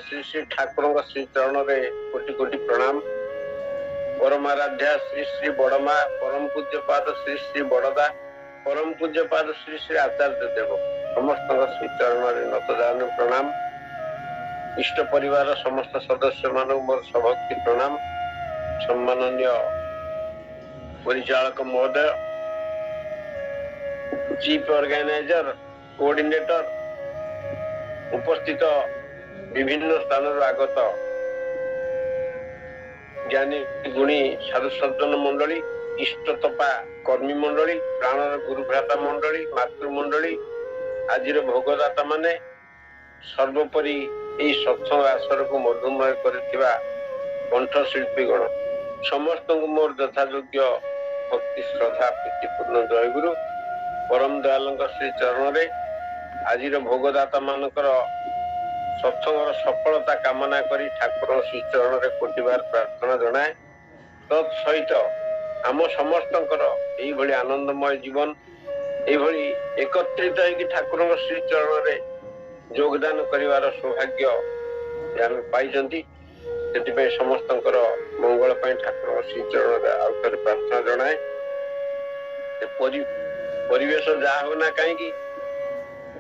ଶ୍ରୀ ଶ୍ରୀ ଠାକୁରଙ୍କ ଶ୍ରୀ ଚରଣରେ କୋଟି କୋଟି ପ୍ରଣାମ। ପରମାରାଧ୍ୟା ଶ୍ରୀ ଶ୍ରୀ ବଡମା, ପରମ ପୂଜ୍ୟପାଦ ଶ୍ରୀ ଶ୍ରୀ ବଡଦା, ପରମ ପୂଜ୍ୟପାଦ ଶ୍ରୀ ଶ୍ରୀ ଆଚାର୍ଯ୍ୟ ଦେବ, ସମସ୍ତଙ୍କ ଶ୍ରୀ ଚରଣରେ ନତଜାନୁ ପ୍ରଣାମ। ଇଷ୍ଟ ପରିବାର ସମସ୍ତ ସଦସ୍ୟ ମାନଙ୍କୁ ମୋର ସଭକ୍ତି ପ୍ରଣାମ। ସମ୍ମାନନୀୟ ପରିଚାଳକ ମହୋଦୟ, ଚିଫ ଅର୍ଗାନାଇଜର, କୋଅର୍ଡିନେଟର, ଉପସ୍ଥିତ ବିଭିନ୍ନ ସ୍ଥାନରୁ ଆଗତ ଜ୍ଞାନୀ ଗୁଣୀ ସାଧୁ ସଜ୍ଜନ ମଣ୍ଡଳୀ, ଇଷ୍ଟତପା କର୍ମୀ ମଣ୍ଡଳୀ, ପ୍ରାଣର ଗୁରୁଭ୍ରାତା ମଣ୍ଡଳୀ, ମାତୃମଣ୍ଡଳୀ, ଆଜିର ଭୋଗଦାତା ମାନେ, ସର୍ବୋପରି ଏଇ ସତ୍ସଙ୍ଗ ଆସରକୁ ମଧୁମୟ କରିଥିବା କଣ୍ଠଶିଳ୍ପୀ ଗଣ, ସମସ୍ତଙ୍କୁ ମୋର ଯଥାଯୋଗ୍ୟ ଭକ୍ତି ଶ୍ରଦ୍ଧା ପ୍ରୀତିପୂର୍ଣ୍ଣ ଜୟଗୁରୁ। ପରମ ଦୟାଲଙ୍କ ଶ୍ରୀ ଚରଣରେ ଆଜିର ଭୋଗଦାତା ମାନଙ୍କର ସତ୍ସଙ୍ଗର ସଫଳତା କାମନା କରି ଠାକୁରଙ୍କ ଶ୍ରୀ ଚରଣରେ କୋଟିବାର ପ୍ରାର୍ଥନା ଜଣାଏ। ତତ୍ ସହିତ ଆମ ସମସ୍ତଙ୍କର ଏଇଭଳି ଆନନ୍ଦମୟ ଜୀବନ, ଏଇଭଳି ଏକତ୍ରିତ ହେଇକି ଠାକୁରଙ୍କ ଶ୍ରୀ ଚରଣରେ ଯୋଗଦାନ କରିବାର ସୌଭାଗ୍ୟ ଆମେ ପାଇଛନ୍ତି, ସେଥିପାଇଁ ସମସ୍ତଙ୍କର ମଙ୍ଗଳ ପାଇଁ ଠାକୁରଙ୍କ ଶ୍ରୀ ଚରଣରେ ଆଉ ଥରେ ପ୍ରାର୍ଥନା ଜଣାଏ। ପରିବେଶ ଯାହା ହଉ ନା କାହିଁକି,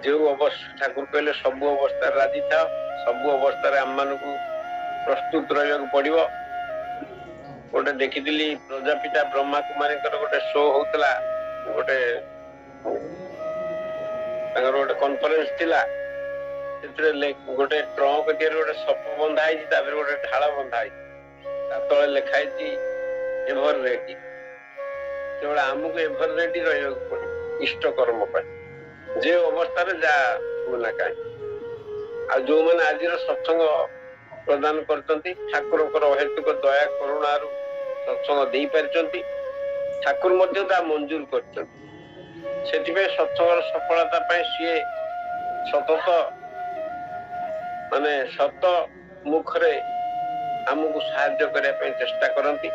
ଯେଉଁ ଅବସ୍ଥା ଠାକୁର କହିଲେ ସବୁ ଅବସ୍ଥାରେ ରାଜି ଥାଅ, ସବୁ ଅବସ୍ଥାରେ ଆମମାନଙ୍କୁ ପ୍ରସ୍ତୁତ ରହିବାକୁ ପଡିବ। ଗୋଟେ ଦେଖିଥିଲି ପ୍ରଜାପିତା ବ୍ରହ୍ମା କୁମାରୀଙ୍କର ଗୋଟେ ଶୋ ହଉଥିଲା, ଗୋଟେ ତାଙ୍କର ଗୋଟେ କନଫରେନ୍ସ ଥିଲା। ସେଥିରେ ଗୋଟେ ଟ୍ରଙ୍କ ଦିହରେ ଗୋଟେ ସପ ବନ୍ଧା ହେଇଛି, ତା ଦେହରେ ଗୋଟେ ଢାଳ ବନ୍ଧା ହେଇଛି, ତା ତଳେ ଲେଖା ହେଇଛି ଏଭର ରେଡି। ସେଭଳି ଆମକୁ ଏଭର ରେଡି ରହିବାକୁ ପଡିବ ଇଷ୍ଟ କର୍ମ ପାଇଁ, ଯେ ଅବସ୍ଥାରେ ଯାହା ହୁଏ ନା କାହିଁକି। ଆଉ ଯୋଉମାନେ ଆଜିର ସତ୍ସଙ୍ଗ ପ୍ରଦାନ କରିଛନ୍ତି, ଠାକୁରଙ୍କର ଅହେତୁକ ଦୟା କରୁଣାରୁ ସତ୍ସଙ୍ଗ ଦେଇପାରିଛନ୍ତି, ଠାକୁର ମଧ୍ୟ ତା ମଞ୍ଜୁର କରିଛନ୍ତି। ସେଥିପାଇଁ ସତ୍ସଙ୍ଗର ସଫଳତା ପାଇଁ ସିଏ ସତତ ମାନେ ସତ ମୁଖରେ ଆମକୁ ସାହାଯ୍ୟ କରିବା ପାଇଁ ଚେଷ୍ଟା କରନ୍ତି।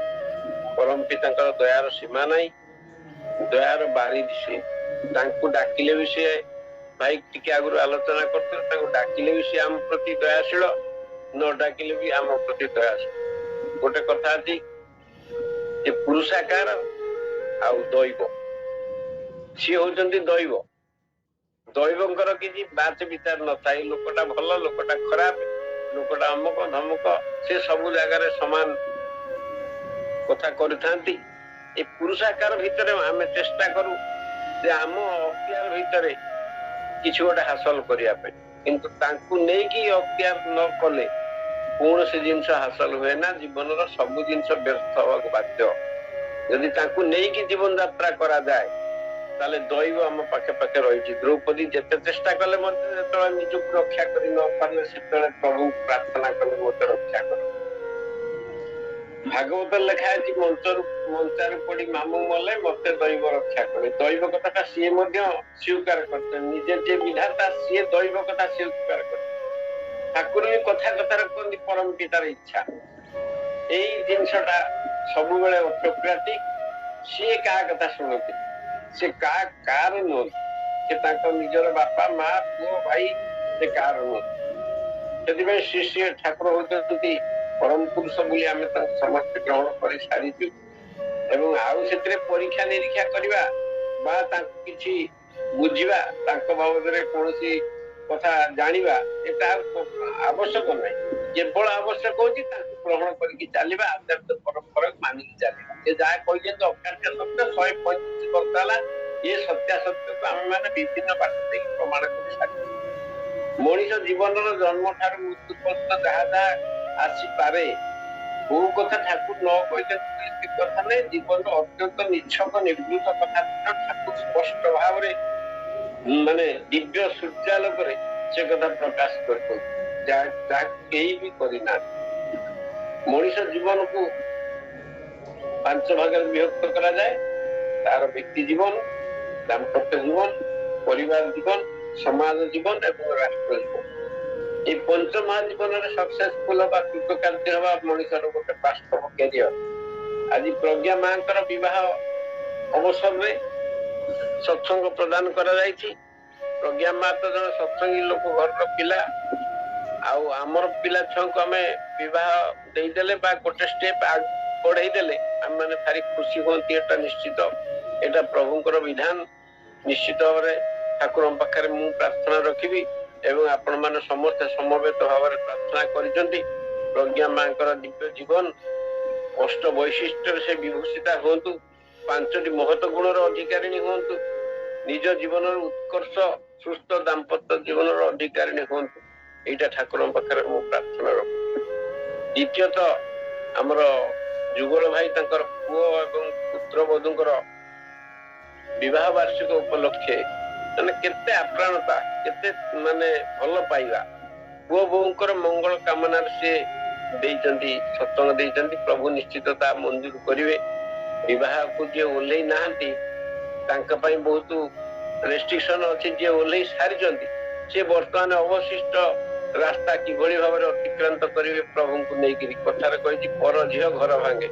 ପରମ ପିତାଙ୍କର ଦୟାର ସୀମା ନାହିଁ, ଦୟାର ବାରି ସିଏ। ତାଙ୍କୁ ଡାକିଲେ ବି ସିଏ, ଭାଇ ଟିକେ ଆଗରୁ ଆଲୋଚନା କରୁଥିଲେ, ତାଙ୍କୁ ଡାକିଲେ ବି ସିଏ ଆମ ପ୍ରତି ଦୟାଶୀଳ, ନ ଡାକିଲେ ବି ଆମ ପ୍ରତି ଦୟାଶୀଳ। ଗୋଟେ କଥା ଅଛି ଯେ ପୁରୁଷାକାର ଆଉ ଦୈବ, ସିଏ ହଉଛନ୍ତି ଦୈବ। ଦୈବଙ୍କର କିଛି ବାଚ ବିଚାର ନଥାଏ। ଲୋକଟା ଭଲ, ଲୋକଟା ଖରାପ, ଲୋକଟା ଅମକ ଧମକ, ସେ ସବୁ ଜାଗାରେ ସମାନ କଥା କରିଥାନ୍ତି। ଏ ପୁରୁଷାକାର ଭିତରେ ଆମେ ଚେଷ୍ଟା କରୁ ଯେ ଆମ ଅକ୍ତିଆର ଭିତରେ କିଛି ଗୋଟେ ହାସଲ କରିବା ପାଇଁ, କିନ୍ତୁ ତାଙ୍କୁ ନେଇକି ଅକ୍ତିଆର ନ କଲେ କୌଣସି ଜିନିଷ ହାସଲ ହୁଏ ନା। ଜୀବନର ସବୁ ଜିନିଷ ବ୍ୟର୍ଥ ହବାକୁ ବାଧ୍ୟ। ଯଦି ତାଙ୍କୁ ନେଇକି ଜୀବନ ଯାତ୍ରା କରାଯାଏ, ତାହେଲେ ଦୈବ ଆମ ପାଖେ ପାଖେ ରହିଛି। ଦ୍ରୌପଦୀ ଯେତେ ଚେଷ୍ଟା କଲେ ମଧ୍ୟ ଯେତେବେଳେ ନିଜକୁ ରକ୍ଷା କରି ନ ପାରିଲେ, ସେତେବେଳେ ପ୍ରଭୁଙ୍କୁ ପ୍ରାର୍ଥନା କଲେ, ମତେ ରକ୍ଷା କର। ଭାଗବତ ଲେଖା ଅଛି, ମଞ୍ଚରୁ ମଞ୍ଚାରୁ ପଡି ମାମୁଁ ମଲେ ମତେ ଦୈବ ରକ୍ଷା କଲେ। ଦୈବ କଥାଟା ସିଏ ମଧ୍ୟ ସ୍ୱୀକାର କରିଛନ୍ତି। ନିଜେ ଯିଏ ବିଧାତା ସିଏ ଦୈବ କଥା ସ୍ୱୀକାର କରିଛନ୍ତି। ଠାକୁର ବି କଥା କଥାରେ କୁହନ୍ତି ପରମ ପିତାର ଇଚ୍ଛା। ଏଇ ଜିନିଷଟା ସବୁବେଳେ ଅଟୋକ୍ରାଟିକ। ସିଏ କାହା କଥା ଶୁଣନ୍ତି, ସେ କାହା କାହାର ନୁହନ୍ତି। ସେ ତାଙ୍କ ନିଜର ବାପା ମା ପୁଅ ଭାଇ ସେ କାହାର ନୁହନ୍ତି। ସେଥିପାଇଁ ଶ୍ରୀ ଶ୍ରୀ ଠାକୁର ହଉଛନ୍ତି ପରମ ପୁରୁଷ ବୋଲି ଆମେ ତାଙ୍କୁ ସମସ୍ତେ ଗ୍ରହଣ କରି ସାରିଛୁ। ଏବଂ ଆଉ ସେଥିରେ ପରୀକ୍ଷା ନିରୀକ୍ଷା କରିବା ବା ତାଙ୍କୁ କିଛି ବୁଝିବା, ତାଙ୍କ ବାବଦରେ କୌଣସି କଥା ଜାଣିବା, ଏଟା ଆବଶ୍ୟକ ନାହିଁ। କେବଳ ଆବଶ୍ୟକ ହଉଛି ତାଙ୍କୁ ଗ୍ରହଣ କରିକି ଚାଲିବା, ଆଧ୍ୟାତ୍ମିକ ପରମ୍ପରାକୁ ମାନିକି ଚାଲିବା। ସେ ଯାହା କହିଛନ୍ତି ଅକାଟ୍ୟ ସତ୍ୟ, 135 ବର୍ଷ ହେଲା ଏ ସତ୍ୟାସତ୍ୟକୁ ଆମେ ମାନେ ବିଭିନ୍ନ ବାଟ ଦେଇକି ପ୍ରମାଣ କରି ସାରିଛୁ। ମଣିଷ ଜୀବନର ଜନ୍ମ ଠାରୁ ମୃତ୍ୟୁ ପର୍ଯ୍ୟନ୍ତ ଯାହା ଯାହା ଆସିପାରେ, କୋଉ କଥା ଠାକୁର ନ କହିଛନ୍ତି କଥା ନାହିଁ। ଜୀବନର ଅତ୍ୟନ୍ତ ନିଛକ ନିବୃତ୍ତ କଥା ଠାକୁର ସ୍ପଷ୍ଟ ଭାବରେ ମାନେ ଦିବ୍ୟ ସୂର୍ଯ୍ୟାଲୋକରେ ସେ କଥା ପ୍ରକାଶ କରିଛନ୍ତି, ଯାହା କେହି ବି କରିନାହାନ୍ତି। ମଣିଷ ଜୀବନକୁ 5 ଭାଗରେ ବିଭକ୍ତ କରାଯାଏ। ତାର ବ୍ୟକ୍ତି ଜୀବନ, ଦାମ୍ପତ୍ୟ ଜୀବନ, ପରିବାର ଜୀବନ, ସମାଜ ଜୀବନ ଏବଂ ରାଷ୍ଟ୍ର ଜୀବନ। ଏଇ ପଞ୍ଚମହା ଜୀବନରେ ସକ୍ସେସଫୁଲ ହବା, କୃତକାର୍ଯ୍ୟ ହବା ମଣିଷର ଗୋଟେ ବାସ୍ତବ କ୍ୟାରିୟର। ଆଜି ପ୍ରଜ୍ଞା ମାଙ୍କର ବିବାହ ଅବସରରେ ସତ୍ସଙ୍ଗ ପ୍ରଦାନ କରାଯାଇଛି। ପ୍ରଜ୍ଞା ମା ତ ଜଣେ ସତ୍ସଙ୍ଗୀ ଲୋକ, ଘରର ପିଲା। ଆଉ ଆମର ପିଲା ଛୁଆଙ୍କୁ ଆମେ ବିବାହ ଦେଇଦେଲେ ବା ଗୋଟେ ଷ୍ଟେପ ବଢେଇ ଦେଲେ ଆମେ ମାନେ ଭାରି ଖୁସି ହୁଅନ୍ତି। ଏଟା ନିଶ୍ଚିତ, ଏଇଟା ପ୍ରଭୁଙ୍କର ବିଧାନ। ନିଶ୍ଚିତ ଭାବରେ ଠାକୁରଙ୍କ ପାଖରେ ମୁଁ ପ୍ରାର୍ଥନା ରଖିବି ଏବଂ ଆପଣ ମାନେ ସମସ୍ତେ ସମବେତ ଭାବରେ ପ୍ରାର୍ଥନା କରିଛନ୍ତି, ପ୍ରଜ୍ଞା ମାଙ୍କର ଦିବ୍ୟ ଜୀବନ ଅଷ୍ଟ ବୈଶିଷ୍ଟ୍ୟରେ ସେ ବିଭୂଷିତା ହୁଅନ୍ତୁ, 5ଟି ମହତ ଗୁଣର ଅଧିକାରିଣୀ ହୁଅନ୍ତୁ, ନିଜ ଜୀବନର ଉତ୍କର୍ଷ ସୁସ୍ଥ ଦାମ୍ପତ୍ୟ ଜୀବନର ଅଧିକାରିଣୀ ହୁଅନ୍ତୁ। ଏଇଟା ଠାକୁରଙ୍କ ପାଖରେ ମୁଁ ପ୍ରାର୍ଥନା ରଖୁଛି। ଦ୍ୱିତୀୟତଃ, ଆମର ଯୁଗଳ ଭାଇ ତାଙ୍କର ପୁଅ ଏବଂ ପୁତ୍ରବଧୂଙ୍କର ବିବାହ ବାର୍ଷିକ ଉପଲକ୍ଷେ ମାନେ କେତେ ଆପ୍ରାଣତା, କେତେ ମାନେ ଭଲ ପାଇବା, ପୁଅ ବୋହୂଙ୍କର ମଙ୍ଗଳ କାମନାରେ ସିଏ ଦେଇଛନ୍ତି, ସତ୍ସଙ୍ଗ ଦେଇଛନ୍ତି। ପ୍ରଭୁ ନିଶ୍ଚିତ ତା ମଞ୍ଜୁର କରିବେ। ବିବାହକୁ ଯିଏ ଓହ୍ଲେଇ ନାହାନ୍ତି ତାଙ୍କ ପାଇଁ ବହୁତ ରେଷ୍ଟ୍ରିକ୍ସନ ଅଛି। ଯିଏ ଓହ୍ଲେଇ ସାରିଛନ୍ତି ସିଏ ବର୍ତ୍ତମାନ ଅବଶିଷ୍ଟ ରାସ୍ତା କିଭଳି ଭାବରେ ଅତିକ୍ରାନ୍ତ କରିବେ ପ୍ରଭୁଙ୍କୁ ନେଇକିରି। କଥାରେ କହିଛି, ପର ଝିଅ ଘର ଭାଙ୍ଗେ।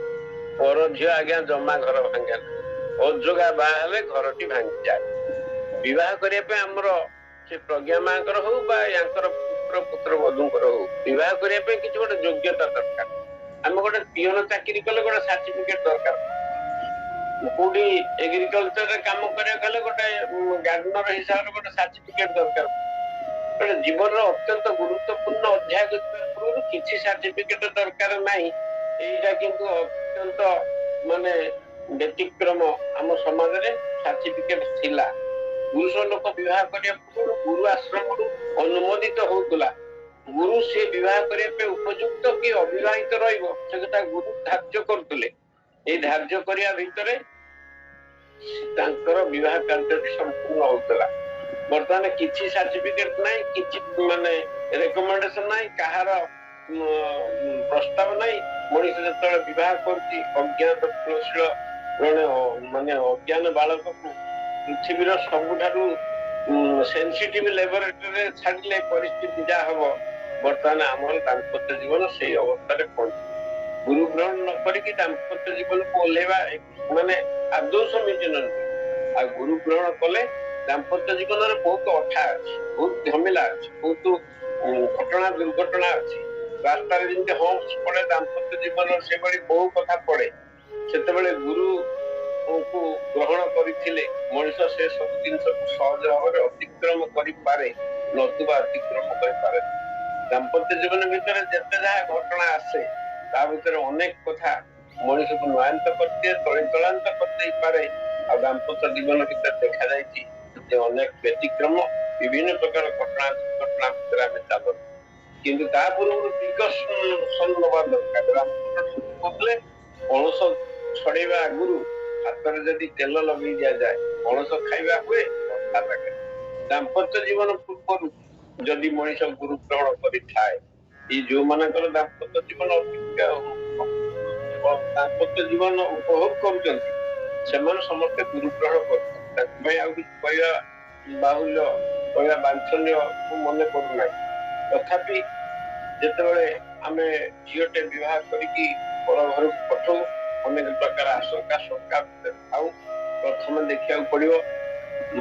ପର ଝିଅ ଆଜ୍ଞା ଜମା ଘର ଭାଙ୍ଗେ ନା। ଅଯୋଗା ବାହା ହେଲେ ଘରଟି ଭାଙ୍ଗିଯାଏ। ବିବାହ କରିବା ପାଇଁ ଆମର ସେ ପ୍ରଜ୍ଞା ମାଙ୍କର ହଉ ବା ୟାଙ୍କର ପୁତ୍ର ପୁତ୍ର ବଧୂଙ୍କର ହଉ, ବିବାହ କରିବା ପାଇଁ କିଛି ଗୋଟେ ଯୋଗ୍ୟତା ଦରକାର। ଆମେ ଗୋଟେ ପିଅନ ଚାକିରି କଲେ ଗୋଟେ ସାର୍ଟିଫିକେଟ ଦରକାର, କୋଉଠି ଏଗ୍ରିକଲଚରରେ କାମ କରିବାକୁ ହେଲେ ଗୋଟେ ଗାର୍ଡେନର ହିସାବରେ ଗୋଟେ ସାର୍ଟିଫିକେଟ ଦରକାର। ଗୋଟେ ଜୀବନର ଅତ୍ୟନ୍ତ ଗୁରୁତ୍ୱପୂର୍ଣ୍ଣ ଅଧ୍ୟାୟ ଯିବା ପୂର୍ବରୁ କିଛି ସାର୍ଟିଫିକେଟ ଦରକାର ନାହିଁ। ଏଇଟା କିନ୍ତୁ ଅତ୍ୟନ୍ତ ମାନେ ବ୍ୟତିକ୍ରମ। ଆମ ସମାଜରେ ସାର୍ଟିଫିକେଟ ଥିଲା, ପୁରୁଷ ଲୋକ ବିବାହ କରିବା ପୂର୍ବରୁ ଗୁରୁ ଆଶ୍ରମରୁ ଅନୁମୋଦିତ ହଉଥିଲା। ଗୁରୁ ସେ ବିବାହ କରିବା ପାଇଁ ଉପଯୁକ୍ତ କି ଅବିବାହିତ ରହିବ ସେ କଥା ଗୁରୁ ଧାର୍ଯ୍ୟ କରୁଥିଲେ। ଏଇ ଧାର୍ଯ୍ୟ କରିବା ଭିତରେ ତାଙ୍କର ବିବାହ କାର୍ଯ୍ୟଟି ସମ୍ପୂର୍ଣ୍ଣ ହଉଥିଲା। ବର୍ତ୍ତମାନ କିଛି ସାର୍ଟିଫିକେଟ ନାହିଁ, କିଛି ମାନେ ରେକମେଣ୍ଡେସନ ନାହିଁ, କାହାର ପ୍ରସ୍ତାବ ନାହିଁ। ମଣିଷ ଯେତେବେଳେ ବିବାହ କରୁଛି, ଅଜ୍ଞାତ ତୁଳସୀଳ ଜଣେ ମାନେ ଅଜ୍ଞାନ ବାଳକକୁ ପୃଥିବୀର ସବୁଠାରୁ ସେନ୍ସିଟିଭ ଲେବୋରେଟୋରୀରେ ଛାଡ଼ିଲେ ପରିସ୍ଥିତି ଯାହା ହବ, ବର୍ତ୍ତମାନ ଆମର ଦାମ୍ପତ୍ୟ ଜୀବନ ସେଇ ଅବସ୍ଥାରେ ପହଞ୍ଚି। ଗୁରୁ ଗ୍ରହଣ ନ କରିକି ଦାମ୍ପତ୍ୟ ଜୀବନକୁ ଓହ୍ଲେଇବା ମାନେ ଆଦୌ ସମୀଚୀନ ନୁହେଁ। ଆଉ ଗୁରୁ ଗ୍ରହଣ କଲେ ଦାମ୍ପତ୍ୟ ଜୀବନରେ ବହୁତ ଅଠା ଅଛି, ବହୁତ ଝମେଲା ଅଛି, ବହୁତ ଘଟଣା ଦୁର୍ଘଟଣା ଅଛି। ରାସ୍ତାରେ ଯେମିତି ହମ୍ପସ ପଡେ, ଦାମ୍ପତ୍ୟ ଜୀବନର ସେଭଳି ବହୁ କଥା ପଡେ। ସେତେବେଳେ ଗୁରୁଙ୍କୁ ଗ୍ରହଣ କରିଥିଲେ ମଣିଷ ସେ ସବୁ ଜିନିଷକୁ ସହଜ ଭାବରେ ଅତିକ୍ରମ କରିପାରେ, ନତୁବା ଅତିକ୍ରମ କରିପାରେ। ଦାମ୍ପତ୍ୟ ଜୀବନ ଭିତରେ ଯେତେ ଯାହା ଘଟଣା ଆସେ ତା ଭିତରେ ଅନେକ କଥା ମଣିଷକୁ ନୟାନ୍ତ କରିଦିଏ, ତଳିତଳାନ୍ତ କରିଦେଇପାରେ। ଆଉ ଦାମ୍ପତ୍ୟ ଜୀବନ ଭିତରେ ଦେଖାଯାଇଛି ଯେ ଅନେକ ବ୍ୟତିକ୍ରମ, ବିଭିନ୍ନ ପ୍ରକାର ଘଟଣା ଦୁର୍ଘଟଣା ଭିତରେ ଆମେ ଚାଲନ୍ତି। କିନ୍ତୁ ତା ପୂର୍ବରୁ ପ୍ରିକସନ ନବା ଦରକାର। କହୁଥିଲେ ପଣସ ଛଡେଇବା ଆଗରୁ ହାତରେ ଯଦି ତେଲ ଲଗେଇ ଦିଆଯାଏ ପଣସ ଖାଇବା ହୁଏ, କଥା ଲାଗେ। ଦାମ୍ପତ୍ୟ ଜୀବନ ପୂର୍ବରୁ ଯଦି ମଣିଷ ଗୁରୁ ଗ୍ରହଣ କରିଥାଏ, ଏଇ ଯୋଉମାନଙ୍କର ଦାମ୍ପତ୍ୟ ଜୀବନ ଦାମ୍ପତ୍ୟ ଜୀବନ ଉପଭୋଗ କରୁଛନ୍ତି ସେମାନେ ସମସ୍ତେ ଗୁରୁ ଗ୍ରହଣ କରୁଛନ୍ତି। ତାଙ୍କ ପାଇଁ ଆଉ କିଛି କହିବା ବାହୁଲ୍ୟ, କହିବା ବାଞ୍ଛନୀୟ ମୁଁ ମନେ କରୁନାହିଁ। ତଥାପି ଯେତେବେଳେ ଆମେ ଝିଅଟେ ବିବାହ କରିକି ପର ଘରକୁ ପଠଉ, ଅନେକ ପ୍ରକାର ଆଶଙ୍କା ଶଙ୍କା ଭିତରେ ଥାଉ। ପ୍ରଥମେ ଦେଖିବାକୁ ପଡିବ,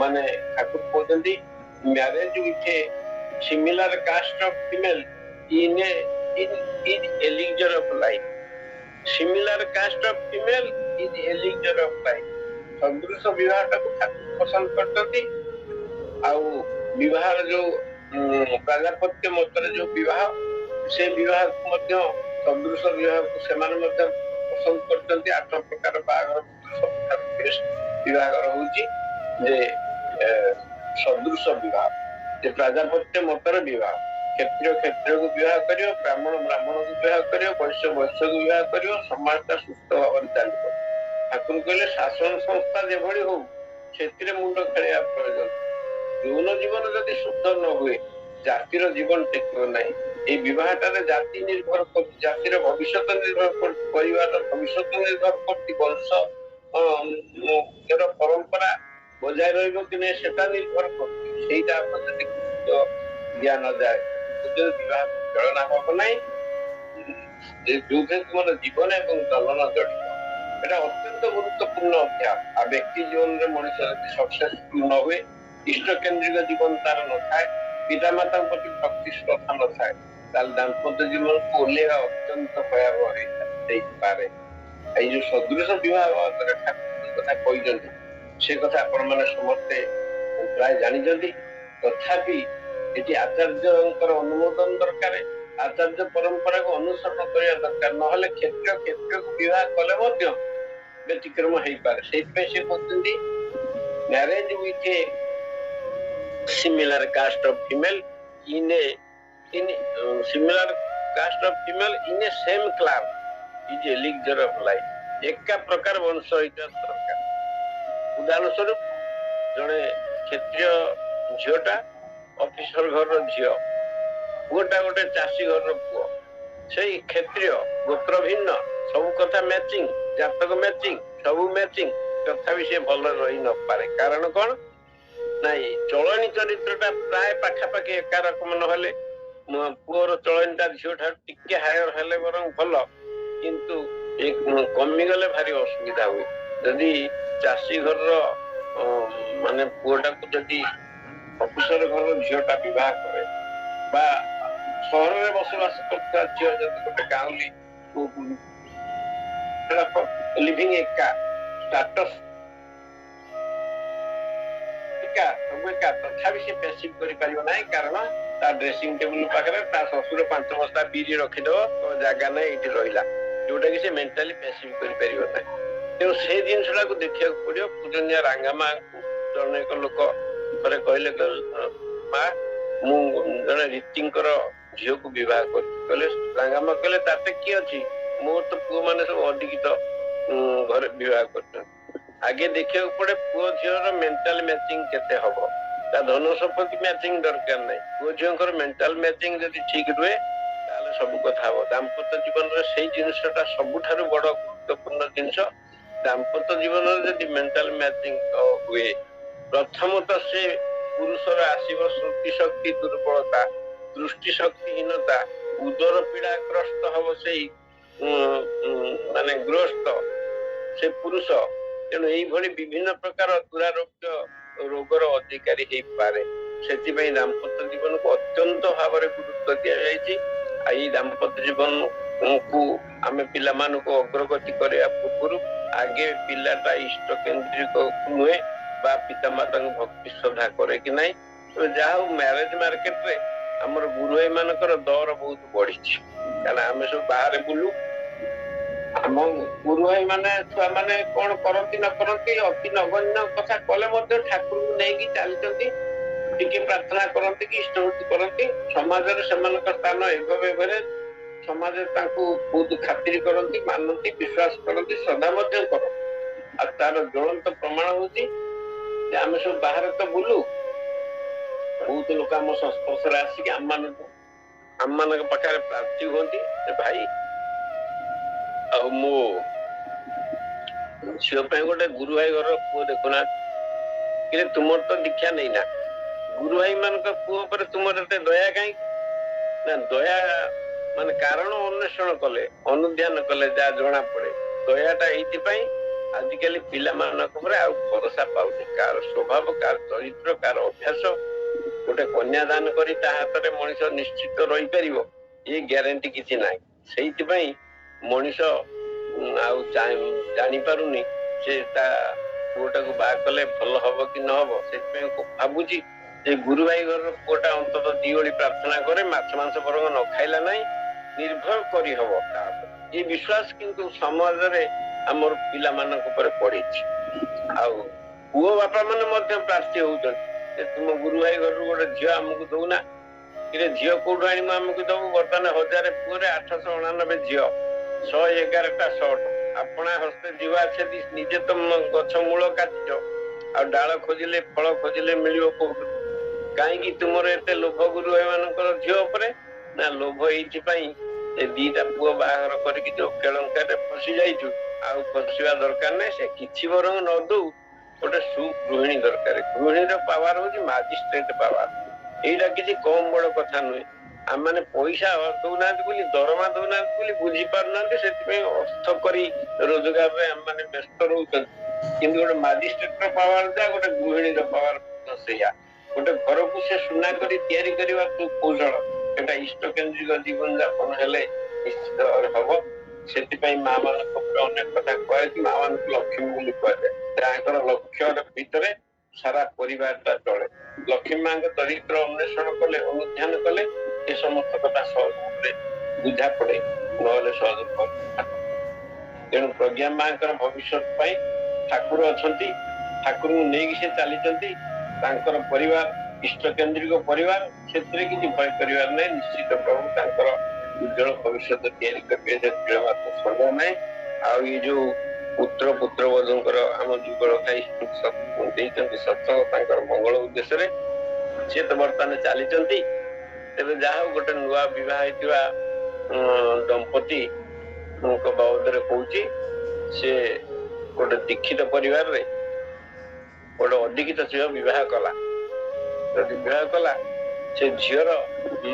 ମାନେ ଠାକୁର କହୁଛନ୍ତି marriage with a similar caste of female in a in elixir of life. Similar caste of female is elixir of life. ସଦୃଶ ବିବାହଟାକୁ ଠାକୁର ପସନ୍ଦ କରିଛନ୍ତି। ଆଉ ବିବାହର ଯୋଉ ପ୍ରାଜାପତ୍ୟ ମତରେ ଯୋଉ ବିବାହ, ସେ ବିବାହକୁ ମଧ୍ୟ ସଦୃଶ ବିବାହକୁ ସେମାନେ ମଧ୍ୟ ପସନ୍ଦ କରିଛନ୍ତି। 8 ପ୍ରକାର ବାହାଘର ସବୁଠାରୁ ବେଷ୍ଟ ବିବାହଘର ହଉଛି ଯେ ସଦୃଶ ବିବାହ, ଯେ ପ୍ରାଜାପତ୍ୟ ମତରେ ବିବାହ। କ୍ଷତ୍ରିୟ କ୍ଷତ୍ରିୟକୁ ବିବାହ କରିବ, ବ୍ରାହ୍ମଣ ବ୍ରାହ୍ମଣକୁ ବିବାହ କରିବ, ବୈଶ୍ୟ ବୈଶ୍ୟକୁ ବିବାହ କରିବ, ସମାଜଟା ସୁସ୍ଥ ଭାବରେ ଚାଲିବ। ଠାକୁର କହିଲେ ଶାସନ ସଂସ୍ଥା ଯେଭଳି ହଉ ସେଥିରେ ମୁଣ୍ଡ ଖେଳେଇବା ପ୍ରୟୋଜନ। ଯୌନ ଜୀବନ ଯଦି ଶୁଦ୍ଧ ନ ହୁଏ ଜାତିର ଜୀବନ ଟେକିବ ନାହିଁ। ଏଇ ବିବାହଟାରେ ଜାତି ନିର୍ଭର କରୁଛି, ଜାତିର ଭବିଷ୍ୟତ ନିର୍ଭର କରୁଛି, ପରିବାରର ଭବିଷ୍ୟତ ନିର୍ଭର କରୁଛି, ବଂଶ ପରମ୍ପରା ବଜାୟ ରହିବ କି ନାହିଁ ସେଟା ନିର୍ଭର କରୁଛି। ସେଇଟା ଆମର ଯଦି ଗୁରୁତ୍ୱ ଦିଆ ନଯାଏ ବିବାହ ଖେଳନା ହବ ନାହିଁ, ଯୋଉଥିରେ ତୁମର ଜୀବନ ଏବଂ ଚଳନ ଜଡ଼ିତ। ଏଟା ଅତ୍ୟନ୍ତ ଗୁରୁତ୍ୱପୂର୍ଣ୍ଣ ଅଧ୍ୟାୟ। ଆଉ ବ୍ୟକ୍ତି ଜୀବନରେ ମଣିଷ ଯଦି ସକ୍ସେସଫୁଲ ନ ହୁଏ, ଇଷ୍ଟକେନ୍ଦ୍ରିକ ଜୀବନ ତାର ନଥାଏ, ପିତାମାତାଙ୍କ ପ୍ରତି ଭକ୍ତି ଶ୍ରଦ୍ଧା ନଥାଏ, ତାହେଲେ ଦାମ୍ପତ୍ୟ ଜୀବନକୁ ଓହ୍ଲେଇବା ଅତ୍ୟନ୍ତ ଭୟାବହ ହେଇପାରେ। ଏଇ ଯୋଉ ସଦୃଶ ବିବାହ ଠାକୁର କଥା କହିଛନ୍ତି, ସେ କଥା ଆପଣ ମାନେ ସମସ୍ତେ ପ୍ରାୟ ଜାଣିଛନ୍ତି। ତଥାପି ଏଠି ଆଚାର୍ଯ୍ୟଙ୍କର ଅନୁମୋଦନ ଦରକାର, ଆଚାର୍ଯ୍ୟ ପରମ୍ପରାକୁ ଅନୁସରଣ କରିବା ଦରକାର। ନହେଲେ କ୍ଷତ୍ରିୟ କ୍ଷତ୍ରିୟକୁ ବିବାହ କଲେ ମଧ୍ୟ ବ୍ୟତିକ୍ରମ ହେଇପାରେ। ସେଇଥିପାଇଁ ସେ କହୁଛନ୍ତି marriage with a similar caste of female in a in similar caste of female in a same clan is elixir of life। ଏକା ପ୍ରକାର ବଂଶ ହେଇଥିବା ଦରକାର। ଉଦାହରଣ ସ୍ୱରୂପ, ଜଣେ କ୍ଷତ୍ରିୟ ଝିଅଟା ଅଫିସର ଘରର ଝିଅ, ପୁଅଟା ଗୋଟେ ଚାଷୀ ଘରର ପୁଅ। ସେଇ କ୍ଷତ୍ରିୟ, ଗୋତ୍ର ଭିନ୍ନ, ସବୁ କଥା ମ୍ୟାଚିଂ, ଜାତକ ମ୍ୟାଚିଂ, ସବୁ ମ୍ୟାଚିଂ, ତଥାପି ସେ ଭଲ ରହି ନପାରେ। କାରଣ କଣ? ନାଇଁ, ଚଳଣି ଚରିତ୍ରଟା ପ୍ରାୟ ପାଖାପାଖି ଏକା ରକମ ନହେଲେ, ପୁଅର ଚଳଣିଟା ଝିଅ ଠାରୁ ଟିକେ ହାୟର ହେଲେ ବରଂ ଭଲ, କିନ୍ତୁ କମିଗଲେ ଭାରି ଅସୁବିଧା ହୁଏ। ଯଦି ଚାଷୀ ଘରର ମାନେ ପୁଅଟାକୁ ଯଦି ଅଫିସର ଘରର ଝିଅଟା ବିବାହ କରେ, ବା ସହରରେ ବସବାସ କରୁଥିବା ଝିଅ ଯଦି ଗୋଟେ ଗାଉଁଲି ଲିଭିଂ, ଏକା ଷ୍ଟାଟସ, ଏକା, ସବୁ ଏକା, ତଥାପି ସେ ପ୍ୟାସିଭ କରିପାରିବ ନାହିଁ। କାରଣ ତା ଡ୍ରେସିଂ ଟେବୁଲ ପାଖରେ ତା ଶ୍ୱଶୁର 5 ବସ୍ତା ବିରି ରଖିଦବ, ଜାଗା ନାହିଁ, ଏଇଠି ରହିଲା, ଯୋଉଟା କି ସେ ମେଣ୍ଟାଲି ପ୍ୟାସିଭ କରିପାରିବ ନାହିଁ। ତେଣୁ ସେ ଜିନିଷଟାକୁ ଦେଖିବାକୁ ପଡିବ। ପୂଜନୀୟ ରାଙ୍ଗାମାଙ୍କୁ ଜଣେ ଏକ ଲୋକ ଥରେ କହିଲେ, ମା, ମୁଁ ଜଣେ ରୀତିଙ୍କର ଝିଅକୁ ବିବାହ କରିଛି। କହିଲେ, ରାଙ୍ଗାମା କହିଲେ, ତାତେ କିଏ ଅଛି, ମୋର ତ ପୁଅ ମାନେ ସବୁ ଅଶିକ୍ଷିତ ଘରେ ବିବାହ କରୁଛନ୍ତି। ଆଗେ ଦେଖିବାକୁ ପଡେ ପୁଅ ଝିଅର ମେଣ୍ଟାଲ ମ୍ୟାଚିଂ କେତେ ହବ। ତା ଧନ ସମ୍ପତ୍ତି ମ୍ୟାଚିଂ ଦରକାର ନାହିଁ। ପୁଅ ଝିଅଙ୍କର ମେଣ୍ଟାଲ ମ୍ୟାଚିଂ ଯଦି ଠିକ ରୁହେ, ତାହେଲେ ସବୁ କଥା ହବ। ଦାମ୍ପତ୍ୟ ଜୀବନରେ ସେଇ ଜିନିଷଟା ସବୁଠାରୁ ବଡ ଗୁରୁତ୍ୱପୂର୍ଣ୍ଣ ଜିନିଷ। ଦାମ୍ପତ୍ୟ ଜୀବନରେ ଯଦି ମେଣ୍ଟାଲ ମ୍ୟାଚିଂ ହୁଏ, ପ୍ରଥମତଃ ସେ ପୁରୁଷର ଆସିବ ଶ୍ରୁତି ଶକ୍ତି ଦୁର୍ବଳତା, ଦୃଷ୍ଟି ଶକ୍ତିହୀନତା, ଉଦର ପୀଡ଼ାଗ୍ରସ୍ତ ହବ ସେଇ ମାନେ ଗୃହସ୍ଥ ସେ ପୁରୁଷ। ତେଣୁ ଏଇଭଳି ବିଭିନ୍ନ ପ୍ରକାର ଦୁରାରୋଗ୍ୟ ରୋଗର ଅଧିକାରୀ ହେଇପାରେ। ସେଥିପାଇଁ ଦାମ୍ପତ୍ୟ ଜୀବନକୁ ଅତ୍ୟନ୍ତ ଭାବରେ ଗୁରୁତ୍ୱ ଦିଆଯାଇଛି। ଆଉ ଏଇ ଦାମ୍ପତ୍ୟ ଜୀବନକୁ ଆମେ ପିଲାମାନଙ୍କୁ ଅଗ୍ରଗତି କରିବା ପୂର୍ବରୁ ଆଗେ ପିଲାଟା ଇଷ୍ଟ କେନ୍ଦ୍ରିକ ନୁହେଁ ବା ପିତାମାତାଙ୍କୁ ଭକ୍ତି ଶ୍ରଦ୍ଧା କରେ କି ନାହିଁ। ଯାହା ହଉ, ମ୍ୟାରେଜ ମାର୍କେଟରେ ଆମର ଗୁରୁ ଭାଇ ମାନଙ୍କର ଦର ବହୁତ ବଢିଛି। କାରଣ ଆମେ ସବୁ ବାହାରେ ବୁଲୁ। ଆମ ଗୁରୁ ଭାଇ ମାନେ ଛୁଆ ମାନେ କଣ କରନ୍ତି ନ କରନ୍ତି, ଅତି ନଗଣ୍ୟ କଥା କଲେ ମଧ୍ୟ ଠାକୁରଙ୍କୁ ନେଇକି ଚାଲିଛନ୍ତି, ଟିକେ ପ୍ରାର୍ଥନା କରନ୍ତି କି ଇଷ୍ଟବୃତ୍ତି କରନ୍ତି। ସମାଜରେ ସେମାନଙ୍କ ସ୍ଥାନ ଏଭରେ, ସମାଜରେ ତାଙ୍କୁ ବହୁତ ଖାତିରି କରନ୍ତି, ମାନନ୍ତି, ବିଶ୍ୱାସ କରନ୍ତି, ଶ୍ରଦ୍ଧା ମଧ୍ୟ କରନ୍ତି। ଆଉ ତାର ଜ୍ୱଳନ୍ତ ପ୍ରମାଣ ହଉଛି ଯେ ଆମେ ସବୁ ବାହାରେ ତ ବୁଲୁ, ବହୁତ ଲୋକ ଆମ ସଂସ୍ପର୍ଶରେ ଆସିକି ଆମମାନଙ୍କ ପାଖରେ ପ୍ରାର୍ଥୀ ହୁଅନ୍ତି, ଭାଇ, ଆଉ ମୋ ଝିଅ ପାଇଁ ଗୋଟେ ଗୁରୁ ଭାଇ ଘରର ପୁଅ ଦେଖୁନାହାନ୍ତି। କିନ୍ତୁ ତୁମର ତ ଦୀକ୍ଷା ନେଇନା, ଗୁରୁ ଭାଇ ମାନଙ୍କ ପୁଅ ଉପରେ ତୁମର ଏତେ ଦୟା କାହିଁକି? ନା, ଦୟା ମାନେ କାରଣ ଅନ୍ୱେଷଣ କଲେ, ଅନୁଧ୍ୟାନ କଲେ ଯାହା ଜଣା ପଡେ, ଦୟାଟା ଏଇଥିପାଇଁ, ଆଜିକାଲି ପିଲାମାନଙ୍କ ଉପରେ ଆଉ ଭରସା ପାଉନି। କାହାର ସ୍ୱଭାବ, କାହାର ଚରିତ୍ର, କାହାର ଅଭ୍ୟାସ, ଗୋଟେ କନ୍ୟାଦାନ କରି ତା ହାତରେ ମଣିଷ ନିଶ୍ଚିତ ରହିପାରିବ, ଏ ଗ୍ୟାରେଣ୍ଟି କିଛି ନାହିଁ। ସେଇଥିପାଇଁ ମଣିଷ ଆଉ ଜାଣିପାରୁନି ସେ ତା ପୁଅଟାକୁ ବାହା କଲେ ଭଲ ହବ କି ନ ହବ। ସେଥିପାଇଁ ଭାବୁଛି ଯେ ଗୁରୁ ଭାଇ ଘରର ପୁଅଟା ଅନ୍ତତଃ ଦି ଓଳି ପ୍ରାର୍ଥନା କରେ, ମାଛ ମାଂସ ବରଂ ନ ଖାଇଲା ନାହିଁ, ନିର୍ଭର କରିହବ ତା ଉପରେ। ଏ ବିଶ୍ୱାସ କିନ୍ତୁ ସମାଜରେ ଆମର ପିଲାମାନଙ୍କ ଉପରେ ପଡିଛି। ଆଉ ପୁଅ ବାପା ମାନେ ମଧ୍ୟ ପ୍ରାର୍ଥୀ ହଉଛନ୍ତି ଯେ ତୁମ ଗୁରୁ ଭାଇ ଘରରୁ ଗୋଟେ ଝିଅ ଆମକୁ ଦଉନା। କିରେ, ଝିଅ କୋଉଠୁ ଆଣିବୁ ଆମକୁ ଦବୁ? ବର୍ତ୍ତମାନ 1000 ପୁଅରେ 889 ଝିଅ, 111ଟା ସଟ। ଆପଣା ହସ୍ତେ ଯିବା ଛେଦି ନିଜେ ତ ଗଛ ମୂଳ କାଟିଛ, ଆଉ ଡାଳ ଖୋଜିଲେ, ଫଳ ଖୋଜିଲେ ମିଳିବ କୋଉଠୁ? କାହିଁକି ତୁମର ଏତେ ଲୋଭ ଗୁରୁ ଭାଇ ମାନଙ୍କର ଝିଅ ଉପରେ? ନା, ଲୋଭ ଏଇଥିପାଇଁ ଯେ ଦିଟା ପୁଅ ବାହାଘର କରିକି ଯୋଉ କେଳଙ୍କାରେ ଫସି ଯାଇଛୁ, ଆଉ ଫସିବା ଦରକାର ନାହିଁ। ସେ କିଛି ବରଂ ନ ଦଉ, ଗୋଟେ ସୁଗୃହିଣୀ ଦରକାର। ଗୃହିଣୀର ପାୱାର ହଉଛି ମାଜିଷ୍ଟ୍ରେଟ ପାୱାର। ଏଇଟା କିଛି କମ ବଡ କଥା ନୁହେଁ। ଆମମାନେ ପଇସା ଦଉନାହାନ୍ତି ବୋଲି, ଦରମା ଦଉନାହାନ୍ତି ବୋଲି ବୁଝି ପାରୁନାହାନ୍ତି। ସେଥିପାଇଁ ଅର୍ଥ କରି ରୋଜଗାରରେ ଆମମାନେ ବ୍ୟସ୍ତ ରହୁଛନ୍ତି। କିନ୍ତୁ ଗୋଟେ ମାଜିଷ୍ଟ୍ରେଟର ପାୱାର ଯା, ଗୋଟେ ଗୃହିଣୀର ପାୱାର ସେଇଆ। ଗୋଟେ ଘରକୁ ସେ ସୁନା କରି ତିଆରି କରିବା କୌଶଳ, ଏଟା ଇଷ୍ଟ କେନ୍ଦ୍ରିକ ଜୀବନ ଯାପନ ହେଲେ ନିଶ୍ଚିତ ଭାବରେ ହବ। ସେଥିପାଇଁ ମା ମାନଙ୍କ ଉପରେ ଅନେକ କଥା କୁହାଯାଇଛି। ମା ମାନଙ୍କୁ ଲକ୍ଷ୍ମୀ ବୋଲି କୁହାଯାଏ। ତାଙ୍କର ଲକ୍ଷ୍ୟ ଭିତରେ ସାରା ପରିବାରଟା ଚଳେ। ଲକ୍ଷ୍ମୀ ମାଙ୍କ ଚରିତ୍ର ଅନ୍ୱେଷଣ କଲେ, ଅନୁଧ୍ୟାନ କଲେ ଏ ସମସ୍ତ କଥା ସହଜ ଭାବରେ ବୁଝା ପଡେ, ନହେଲେ ସହଜ। ତେଣୁ ପ୍ରଜ୍ଞା ମାଙ୍କର ଭବିଷ୍ୟତ ପାଇଁ ଠାକୁର ଅଛନ୍ତି, ଠାକୁରଙ୍କୁ ନେଇକି ସେ ଚାଲିଛନ୍ତି। ତାଙ୍କର ପରିବାର ଇଷ୍ଟକେନ୍ଦ୍ରିକ ପରିବାର, ସେଥିରେ କିଛି ଭୟ କରିବାର ନାହିଁ। ନିଶ୍ଚିତ ପ୍ରଭୁ ତାଙ୍କର ଉଜ୍ଜଳ ଭବିଷ୍ୟତ ତିଆରି କରିବେ, ସେଥିରେ ମାତ୍ର ସନ୍ଦେହ ନାହିଁ। ଆଉ ଏଇ ଯୋଉ ପୁତ୍ର ପୁତ୍ରବଧୂଙ୍କର ଆମ ଯୁଗଳ ଭାଇ ଦେଇଛନ୍ତି ସତ୍ସଙ୍ଗ ତାଙ୍କର ମଙ୍ଗଳ ଉଦ୍ଦେଶ୍ୟରେ, ସିଏ ତ ବର୍ତ୍ତମାନ ଚାଲିଛନ୍ତି। ତେବେ ଯାହା ହଉ, ଗୋଟେ ନୂଆ ବିବାହ ହେଇଥିବା ଦମ୍ପତିଙ୍କ ବାବଦରେ କହୁଛି। ସେ ଗୋଟେ ଦୀକ୍ଷିତ ପରିବାରରେ ଗୋଟେ ଅଦୀକ୍ଷିତ ଝିଅ ବିବାହ କଲା। ଯଦି ବିବାହ କଲା, ସେ ଝିଅର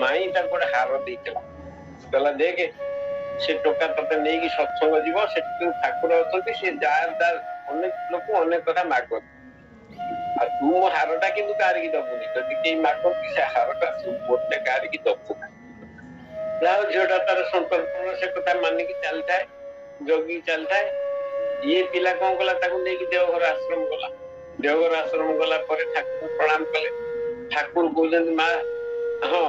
ମାଇଁ ତାକୁ ଗୋଟେ ହାର ଦେଇଥିଲା। କହିଲା, ଦେଖେ, ସେ ଟୋକା ତତେ ନେଇକି ସତ୍ସଙ୍ଗ ଯିବ, ସେଠି ଠାକୁର ଅଛନ୍ତି, ସେ ଯାହାର ଯାହାର ଅନେକ ଲୋକ ଅନେକ କଥା ମାଗନ୍ତି, ଆଉ ତୁ ମୋ ହାରଟା କିନ୍ତୁ କାହାରିକି ଦବୁନି। ଯଦି କେହି ମାଗନ୍ତି, ସେ ହାରଟା ମୋତେ କାହାରିକି ଦବୁ। ଯାହା ହଉ, ଝିଅଟା ତାର ସନ୍ତର୍ପଣ ସେ କଥା ମାନିକି ଚାଲିଥାଏ, ଜଗିକି ଚାଲିଥାଏ। ଇଏ ପିଲା କଣ କଲା, ତାକୁ ନେଇକି ଦେଓଘର ଆଶ୍ରମ ଗଲା। ଦେଓଘର ଆଶ୍ରମ ଗଲା ପରେ ଠାକୁର ପ୍ରଣାମ କଲେ। ଠାକୁର କହୁଛନ୍ତି, ମା, ହଁ,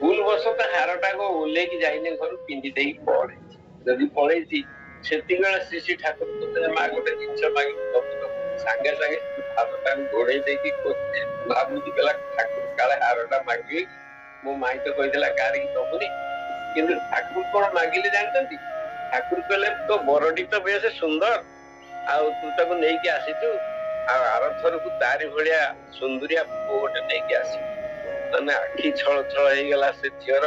ଭୁଲ ବଶତଃ ହାରଟାକୁ ଓହ୍ଲେଇକି ଯାଇନି ଘରୁ, ପିନ୍ଧି ଦେଇକି ପଳେଇଛି। ଯଦି ପଳେଇଛି, ସେତିକିବେଳେ ଶ୍ରୀ ଶ୍ରୀ ଠାକୁର କହୁଛନ୍ତି, ମା, ଗୋଟେ ଜିନିଷ ମାଗିକି ଦବୁ? ସାଙ୍ଗେ ସାଙ୍ଗେ ହାରଟାକୁ ଘୋଡେଇ ଦେଇକି ଭାବୁଛି, କହିଲା, ଠାକୁର କାଳେ ହାରଟା ମାଗିବେ, ମୋ ମାଇଁ ତ କହିଥିଲା କାହାରିକି ଦବୁନି। କିନ୍ତୁ ଠାକୁର କଣ ମାଗିଲେ ଜାଣିଛନ୍ତି? ଠାକୁର କହିଲେ, ତୋ ବରଟି ତ ବେଶ ସୁନ୍ଦର, ଆଉ ତୁ ତାକୁ ନେଇକି ଆସିଛୁ, ଆଉ ଆରଥରକୁ ତାରି ଭଳିଆ ସୁନ୍ଦରିଆ ପୁଅ ଗୋଟେ ନେଇକି ଆସିବୁ। ମାନେ ଆଖି ଛଳ ଛଳ ହେଇଗଲା ସେ ଝିଅର।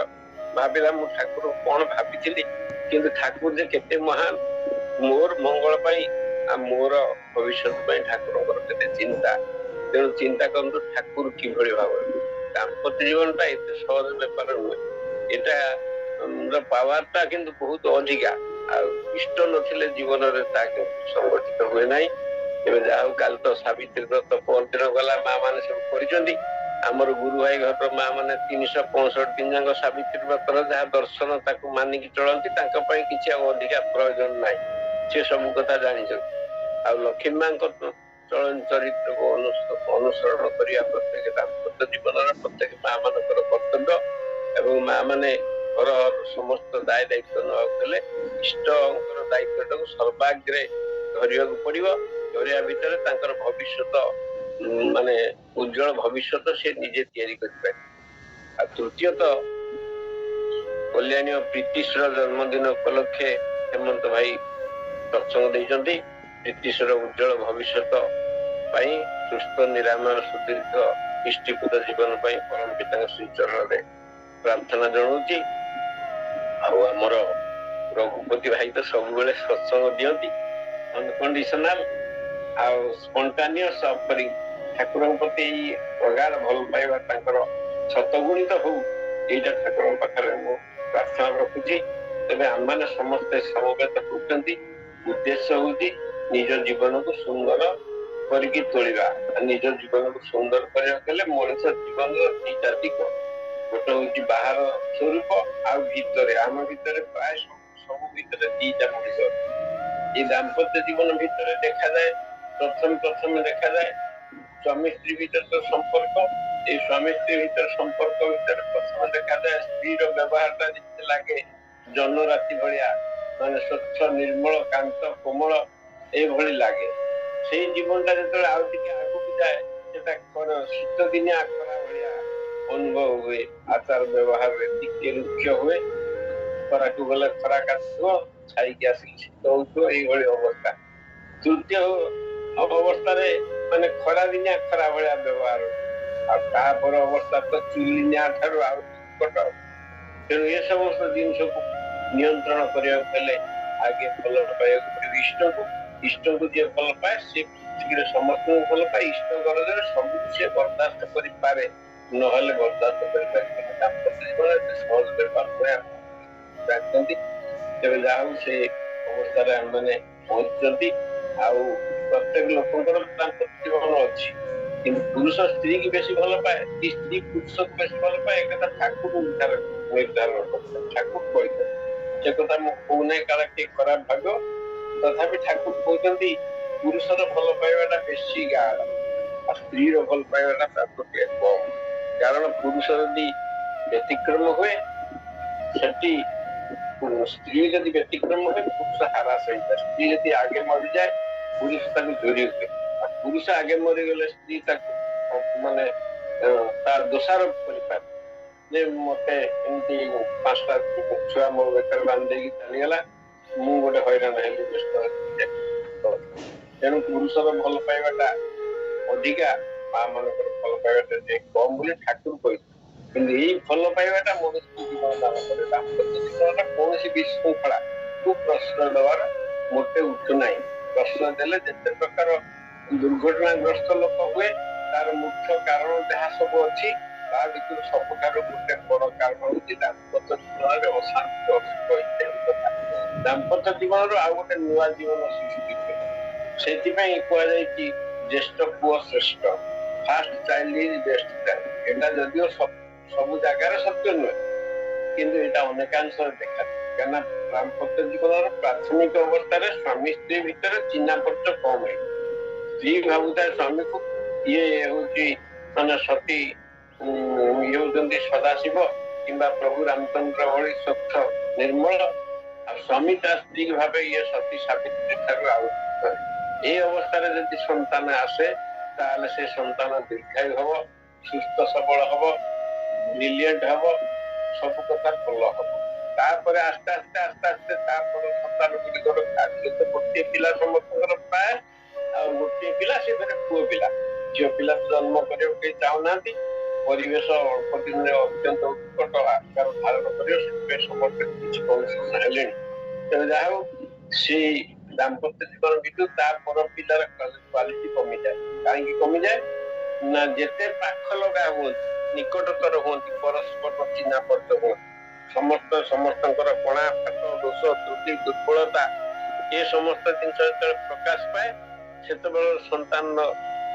ଭାବିଲା, ମୁଁ ଠାକୁର କଣ ଭାବିଥିଲି, କିନ୍ତୁ ଠାକୁର ଯେ କେତେ ମହାନ, ମୋର ମଙ୍ଗଳ ପାଇଁ ଆଉ ମୋର ଭବିଷ୍ୟତ ପାଇଁ ଠାକୁରଙ୍କର କେତେ ଚିନ୍ତା। ତେଣୁ ଚିନ୍ତା କରନ୍ତୁ ଠାକୁର କିଭଳି ଭାବରେ। ଦାମ୍ପତ୍ୟ ଜୀବନଟା ଏତେ ସହଜ ବେପାର ନୁହେଁ। ଏଟା ପାୱାର ଟା କିନ୍ତୁ ବହୁତ ଅଧିକା, ଆଉ ଇଷ୍ଟ ନଥିଲେ ଜୀବନରେ ତା ସଂଗଠିତ ହୁଏ ନାହିଁ। ଏବେ ଯାହା ହଉ, କାଲି ତ ସାବିତ୍ରୀ ବ୍ରତ ପରଦିନ ଗଲା, ମା ମାନେ ସବୁ କରିଛନ୍ତି। ଆମର ଗୁରୁ ଭାଇ ଘରର ମା ମାନେ 365 ଦିନ ଯାକ ସାବିତ୍ରୀ ବ୍ରତର ଯାହା ଦର୍ଶନ ତାକୁ ମାନିକି ଚଳନ୍ତି। ତାଙ୍କ ପାଇଁ କିଛି ଆଉ ଅଧିକା ପ୍ରୟୋଜନ ନାହିଁ, ସେ ସବୁ କଥା ଜାଣିଛନ୍ତି। ଆଉ ଲକ୍ଷ୍ମୀ ମାଙ୍କ ଚଳନ ଚରିତ୍ରକୁ ଅନୁସରଣ କରିବା ପ୍ରତ୍ୟେକ ଦାମ୍ପତ୍ୟ ଜୀବନର ପ୍ରତ୍ୟେକ ମା ମାନଙ୍କର କର୍ତ୍ତବ୍ୟ। ଏବଂ ମା ମାନେ ଘର ସମସ୍ତ ଦାୟ ଦାୟିତ୍ୱ ନେବାକୁ ହେଲେ ଇଷ୍ଟଙ୍କର ଦାୟିତ୍ୱଟାକୁ ସର୍ବାଗ୍ରେ ଧରିବାକୁ ପଡିବ। ଧରିବା ଭିତରେ ତାଙ୍କର ଭବିଷ୍ୟତ, ମାନେ ଉଜ୍ଜଳ ଭବିଷ୍ୟତ ସେ ନିଜେ ତିଆରି କରିପାରିବେ। ଆଉ ତୃତୀୟତଃ, କଲ୍ୟାଣୀ ପ୍ରୀତିଶ୍ଵର ଜନ୍ମଦିନ ଉପଲକ୍ଷେ ହେମନ୍ତ ଭାଇ ସତ୍ସଙ୍ଗ ଦେଇଛନ୍ତି। ପ୍ରୀତିଶ୍ଵର ଉଜ୍ଜଳ ଭବିଷ୍ୟତ ପାଇଁ, ସୁସ୍ଥ ନିରାମୟ ସୁଦୀର୍ଘ ଇଷ୍ଟିପୁତ ଜୀବନ ପାଇଁ ପରମ ପିତାଙ୍କ ଶ୍ରୀଚରଣରେ ପ୍ରାର୍ଥନା ଜଣାଉଛି। ଆଉ ଆମର ରଘୁପତି ଭାଇ ତ ସବୁବେଳେ ସତ୍ସଙ୍ଗ ଦିଅନ୍ତି, ଅନକଣ୍ଡିସନାଲ ଆଉ ସ୍ପଣ୍ଟାନିୟସ ଅଫରିଂ। ଠାକୁରଙ୍କ ପ୍ରତି ଏଇ ପ୍ରଗାଢ ଭଲ ପାଇବା ତାଙ୍କର ଶତଗୁଣିତ ହଉ, ଏଇଟା ଠାକୁରଙ୍କ ପାଖରେ ମୁଁ ପ୍ରାର୍ଥନା ରଖୁଛି। ତେବେ ଆମମାନେ ସମସ୍ତେ ସମବେତ ହଉଛନ୍ତି, ଉଦ୍ଦେଶ୍ୟ ହଉଛି ନିଜ ଜୀବନକୁ ସୁନ୍ଦର କରିକି ତୋଳିବା। ନିଜ ଜୀବନକୁ ସୁନ୍ଦର କରିବାକୁ ହେଲେ ମଣିଷ ଜୀବନର ଦିଟା ଦିଗ, ଗୋଟେ ହଉଛି ବାହାର ସ୍ୱରୂପ ଆଉ ଭିତରେ। ଆମ ଭିତରେ ପ୍ରାୟ ସବୁ ଭିତରେ ଦିଟା ମଣିଷ। ଏଇ ଦାମ୍ପତ୍ୟ ଜୀବନ ଭିତରେ ଦେଖାଯାଏ, ପ୍ରଥମେ ପ୍ରଥମେ ଦେଖାଯାଏ ସ୍ୱାମୀ ସ୍ତ୍ରୀ ଭିତରେ ତ ସମ୍ପର୍କ। ଏଇ ସ୍ୱାମୀ ସ୍ତ୍ରୀ ଭିତରେ ସମ୍ପର୍କ ଭିତରେ ପ୍ରଥମେ ଦେଖାଯାଏ ସ୍ତ୍ରୀର ବ୍ୟବହାରଟା ଯେମିତି ଲାଗେ ଜହ୍ନ ରାତି ଭଳିଆ, ମାନେ ସ୍ୱଚ୍ଛ, ନିର୍ମଳ, କାନ୍ତ କୋମଳ ଏଇଭଳି ଲାଗେ। ସେଇ ଜୀବନଟା ଯେତେବେଳେ ଆଉ ଟିକେ ଆଗକୁ ଯାଏ, ସେଟା ଶୀତ ଦିନିଆ ଖରା ଭଳିଆ ଅନୁଭବ ହୁଏ। ଆଚାର ବ୍ୟବହାରରେ ଟିକେ ରୁକ୍ଷ ହୁଏ। ଖରାକୁ ଗଲେ ଖରା କାଟୁଥିବ, ଛାଇକି ଆସିକି ଶୀତ ହଉଥିବ, ଏଇଭଳି ଅବସ୍ଥା। ତୃତୀୟ ଅବସ୍ଥାରେ ମାନେ ଖରା ଦିନିଆ ଖରା ଭଳିଆ ବ୍ୟବହାର, ଆଉ ତାପର ଅବସ୍ଥା ତ ଚୁଲି ନିଆଁ ଠାରୁ ଆଉ ଉତ୍କଟ। ତେଣୁ ଏ ସମସ୍ତ ଜିନିଷକୁ ନିୟନ୍ତ୍ରଣ କରିବାକୁ ହେଲେ ଆଗେ ଭଲ ପାଇବାକୁ ପଡିବ ଇଷ୍ଟକୁ। ଇଷ୍ଟକୁ ଯିଏ ଭଲ ପାଏ, ସେ ପୃଥିବୀରେ ସମସ୍ତଙ୍କୁ ଭଲ ପାଏ। ଇଷ୍ଟ ଗରଜରେ ସବୁ ସିଏ ବରଦାସ୍ତ କରିପାରେ, ନହେଲେ ବରଦାସ୍ତ କରିପାରିବନି। ଦାମ୍ପତ୍ୟ ଜୀବନ ଏତେ ସହଜ ବେପାର ନୁହେଁ, ଜାଣିଛନ୍ତି। ତେବେ ଯାହା ହଉ, ସେ ଅବସ୍ଥାରେ ଆମେମାନେ ପହଞ୍ଚୁଛନ୍ତି। ଆଉ ପ୍ରତ୍ୟେକ ଲୋକଙ୍କର ଦାମ୍ପତ୍ୟ ଜୀବନ ଅଛି, କିନ୍ତୁ ପୁରୁଷ ସ୍ତ୍ରୀ କି ବେଶୀ ଭଲ ପାଏ କି ସ୍ତ୍ରୀ ପୁରୁଷକୁ ବେଶୀ ଭଲ ପାଏ, ଏକଥା ଠାକୁର ନିର୍ଦ୍ଧାର। ନିର୍ଦ୍ଧାରଣ କରିଥାଏ। ଠାକୁର କହିଥାଏ, ସେ କଥା ମୁଁ କହୁନାହିଁ, କାଳେ କିଏ ଖରାପ ଭାବିବ। ତଥାପି ଠାକୁର କହୁଛନ୍ତି ପୁରୁଷର ଭଲ ପାଇବାଟା ବେଶୀ ଗାଢ଼ ଆଉ ସ୍ତ୍ରୀର ଭଲ ପାଇବାଟା ତାଠୁ ଟିକେ କମ। କାରଣ ପୁରୁଷ ଯଦି ବ୍ୟତିକ୍ରମ ହୁଏ, ସେଠି ସ୍ତ୍ରୀ ଯଦି ବ୍ୟତିକ୍ରମ ହୁଏ ପୁରୁଷ ହାରାସ ହେଇଯାଏ। ସ୍ତ୍ରୀ ଯଦି ଆଗେ ମରିଯାଏ ପୁରୁଷ ତାକୁ ଝୁରି ହୁଏ, ଆଉ ପୁରୁଷ ଆଗେ ମରିଗଲେ ସ୍ତ୍ରୀ ତାକୁ ମାନେ ତାର ଦୋଷାରୋପ କରିପାରେ ଯେ ମତେ ଏମିତି 5ଟା ଛୁଆ ମୋ ବେକରେ ବାନ୍ଧି ଦେଇକି ଚାଲିଗଲା, ମୁଁ ଗୋଟେ ହଇରାଣ ହେଲି, ବ୍ୟସ୍ତ ହେଲି। ତେଣୁ ପୁରୁଷର ଭଲ ପାଇବାଟା ଅଧିକା, ମା ମାନଙ୍କର ଭଲ ପାଇବାଟା ଟିକେ କମ ବୋଲି ଠାକୁର କହିଥିଲେ। କିନ୍ତୁ ଏଇ ଭଲ ପାଇବାଟା ମନୁଷ୍ୟକୁ ଜୀବନ ଦାନ କରେ। ଦାମ୍ପତ୍ୟ ଜୀବନଟା କୌଣସି ବିଶୃଙ୍ଖଳା କୁ ପ୍ରଶ୍ରୟ ଦେବାର ମୋଟେ ଉଠୁନାହିଁ। ପ୍ରଶ୍ରୟ ଦେଲେ ଯେତେ ପ୍ରକାର ଦୁର୍ଘଟଣାଗ୍ରସ୍ତ ଲୋକ ହୁଏ, ତାର ମୁଖ୍ୟ କାରଣ ଯାହା ସବୁ ଅଛି ତା ଭିତରୁ ସବୁଠାରୁ ଗୋଟେ ବଡ କାରଣ ହଉଛି ଦାମ୍ପତ୍ୟ ଜୀବନରେ ଅଶାନ୍ତି, ଅସୁଖ ଇତ୍ୟାଦି କଥା। ଦାମ୍ପତ୍ୟ ଜୀବନରୁ ଆଉ ଗୋଟେ ନୂଆ ଜୀବନ ସୃଷ୍ଟି ହୁଏ। ସେଥିପାଇଁ କୁହାଯାଇଛି ଜ୍ୟେଷ୍ଠ ପୁଅ ଶ୍ରେଷ୍ଠ, first child is best child. ଏଇଟା ଯଦିଓ ସବୁ ଜାଗାରେ ସତ୍ୟ ନୁହେଁ, କିନ୍ତୁ ଏଇଟା ଅନେକାଂଶରେ ଦେଖାଯାଏ। କାହିଁକିନା ଦାମ୍ପତ୍ୟ ଜୀବନର ପ୍ରାଥମିକ ଅବସ୍ଥାରେ ସ୍ୱାମୀ ସ୍ତ୍ରୀ ଭିତରେ ଚିହ୍ନା ପରିଚୟ କମ ହେଇଥାଏ। ସ୍ତ୍ରୀ ଭାବୁଥାଏ ସ୍ୱାମୀକୁ ଇଏ ହଉଛି ମାନେ ସତୀ, ଇଏ ହଉଛନ୍ତି ସଦାଶିବ କିମ୍ବା ପ୍ରଭୁ ରାମଚନ୍ଦ୍ର ଭଳି ସ୍ୱଚ୍ଛ ନିର୍ମଳ, ଆଉ ସ୍ୱାମୀ ତା ସ୍ତ୍ରୀ ଭାବେ ଇଏ ସତୀ ସାବିତ୍ରୀ ଠାରୁ ଆଉ। ଏଇ ଅବସ୍ଥାରେ ଯଦି ସନ୍ତାନ ଆସେ ତାହେଲେ ସେ ସନ୍ତାନ ଦୀର୍ଘାୟୁ ହବ, ସୁସ୍ଥ ସବଳ ହବ, ବ୍ରିଲିଏଣ୍ଟ ହବ, ସବୁ କଥା ଭଲ ହବ। ତାପରେ ଆସ୍ତେ ଆସ୍ତେ ଆସ୍ତେ ଆସ୍ତେ ତାପରେ ସନ୍ତାନ ଗୁଡ଼ିକର କାର୍ଯ୍ୟ ତ ଗୋଟିଏ ପିଲା ସମସ୍ତଙ୍କର ପ୍ରାୟ, ଆଉ ଗୋଟିଏ ପିଲା ସେ ଫେରେ ପୁଅ ପିଲା, ଝିଅ ପିଲା ତ ଜନ୍ମ କରିବାକୁ କେହି ଚାହୁଁନାହାନ୍ତି। ପରିବେଶ ଅଳ୍ପ ଦିନରେ ଅତ୍ୟନ୍ତ ଉତ୍କଟ ଆକାର ଧାରଣ କରିବ, ସେଥିପାଇଁ ସମସ୍ତେ କିଛି କନସର୍ନ ହେଲେଣି। ତେଣୁ ଯାହା ହଉ ସେଇ ଦାମ୍ପତ୍ୟ ଜୀବନ ଭିତରୁ ତା ପର ପିଲାର କ୍ୱାଲିଟି କମିଯାଏ। କାହିଁକି କମିଯାଏ ନା ଯେତେ ପାଖ ଲଗା ହୁଅନ୍ତି, ନିକଟତର ହୁଅନ୍ତି, ପରସ୍ପର ଚିହ୍ନା ପରିଚୟ ହୁଅନ୍ତି, ସମସ୍ତ ସମସ୍ତଙ୍କର କଣା ଫାଟ ଦୋଷ ତ୍ରୁଟି ଦୁର୍ବଳତା ଏ ସମସ୍ତ ଜିନିଷ ଯେତେବେଳେ ପ୍ରକାଶ ପାଏ ସେତେବେଳେ ସନ୍ତାନର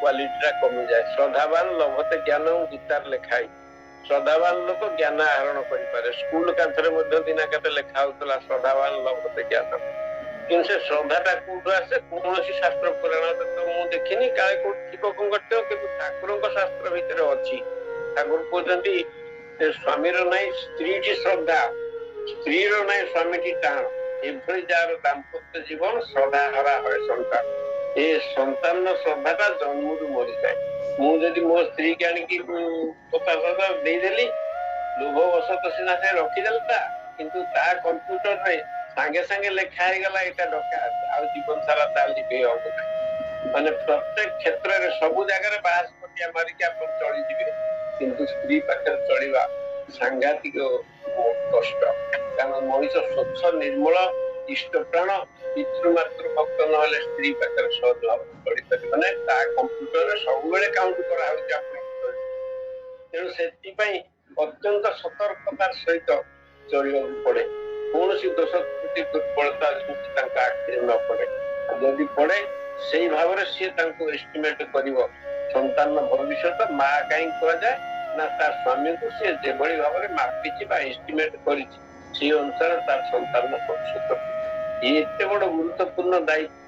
କ୍ୱାଲିଟିଟା କମିଯାଏ। ଶ୍ରଦ୍ଧାବାନ ଲଭତେ ଜ୍ଞାନ, ଗୀତାରେ ଲେଖା ହେଇଛି। ଶ୍ରଦ୍ଧାବାନ ଲୋକ ଜ୍ଞାନ ଆହରଣ କରିପାରେ। ସ୍କୁଲ କାନ୍ଥରେ ମଧ୍ୟ ଦିନା କେତେ ଲେଖା ହଉଥିଲା ଶ୍ରଦ୍ଧାବାନ ଲଭତେ ଜ୍ଞାନ। କିନ୍ତୁ ସେ ଶ୍ରଦ୍ଧାଟା କୋଉଠୁ ଆସେ? କୌଣସି ଶାସ୍ତ୍ର ପୁରାଣରେ ତ ମୁଁ ଦେଖିନି, କାଳେ କୋଉଠି ଥିବ କଣ କରିଥିବ, କିନ୍ତୁ ଠାକୁରଙ୍କ ଶାସ୍ତ୍ର ଭିତରେ ଅଛି। ଠାକୁର କହୁଛନ୍ତି ସ୍ୱାମୀର ନାହିଁ ସ୍ତ୍ରୀଟି ଶ୍ରଦ୍ଧା, ସ୍ତ୍ରୀର ନାହିଁ ସ୍ୱାମୀଟି ଟାଣ। ଏଭଳି ଯାହାର ଦାମ୍ପତ୍ୟ ଜୀବନ ଶ୍ରଦ୍ଧା ହରା ହୁଏ ସନ୍ତାନ। ଏ ସନ୍ତାନର ଶ୍ରଦ୍ଧାଟା ଜନ୍ମରୁ ମରିଯାଏ। ମୁଁ ଯଦି ମୋ ସ୍ତ୍ରୀକି ଆଣିକି 50,000 ଦେଇଦେଲି, ଲୋଭବଶତଃ ସିନା ସେ ରଖିଦେଲା, କିନ୍ତୁ ତା କମ୍ପ୍ୟୁଟରରେ ସାଙ୍ଗେ ସାଙ୍ଗେ ଲେଖା ହେଇଗଲା ଏଇଟା ଡକାୟତ, ଆଉ ଜୀବନ ସାରା ତା ଲିଭେଇ ହବ ନାହିଁ। ମାନେ ପ୍ରତ୍ୟେକ କ୍ଷେତ୍ରରେ ସବୁ ଜାଗାରେ ବାହାସ୍ପଟିଆ ମାରିକି ଆପଣ ଚଳିଯିବେ, କିନ୍ତୁ ସ୍ତ୍ରୀ ପାଖରେ ଚଳିବା ସାଂଘାତିକ କଷ୍ଟ। କାରଣ ମଣିଷ ସ୍ୱଚ୍ଛ ନିର୍ମଳ ଇଷ୍ଟପ୍ରାଣ ପିତୃମାତୃ ଭକ୍ତ ନହେଲେ ସ୍ତ୍ରୀ ପାଖରେ ସହଜ ଭାବରେ ଚଳିପାରିବ ନାହିଁ। ତା କମ୍ପ୍ୟୁଟରରେ ସବୁବେଳେ କାଉଣ୍ଟ କରାହଉଛି ଆପଣଙ୍କ। ତେଣୁ ସେଥିପାଇଁ ଅତ୍ୟନ୍ତ ସତର୍କତାର ସହିତ ଚଳିବାକୁ ପଡେ। କୌଣସି ଦୋଷ ତ୍ରୁଟି ଦୁର୍ବଳତା ଯେମିତି ତାଙ୍କ ଆଖିରେ ନ ପଡେ। ଯଦି ପଡେ ସେଇ ଭାବରେ ସିଏ ତାଙ୍କୁ ଏଷ୍ଟିମେଟ କରିବ। ସନ୍ତାନର ଭବିଷ୍ୟତ ମା କାହିଁକି କୁହାଯାଏ ନା ତା ସ୍ୱାମୀକୁ ସିଏ ଯେଭଳି ଭାବରେ ମାପିଛି ବା ଏଷ୍ଟିମେଟ କରିଛି ସେଇ ଅନୁସାରେ ତାର ସନ୍ତାନର ଭବିଷ୍ୟତ। ଇଏ ଏତେ ବଡ ଗୁରୁତ୍ୱପୂର୍ଣ୍ଣ ଦାୟିତ୍ୱ,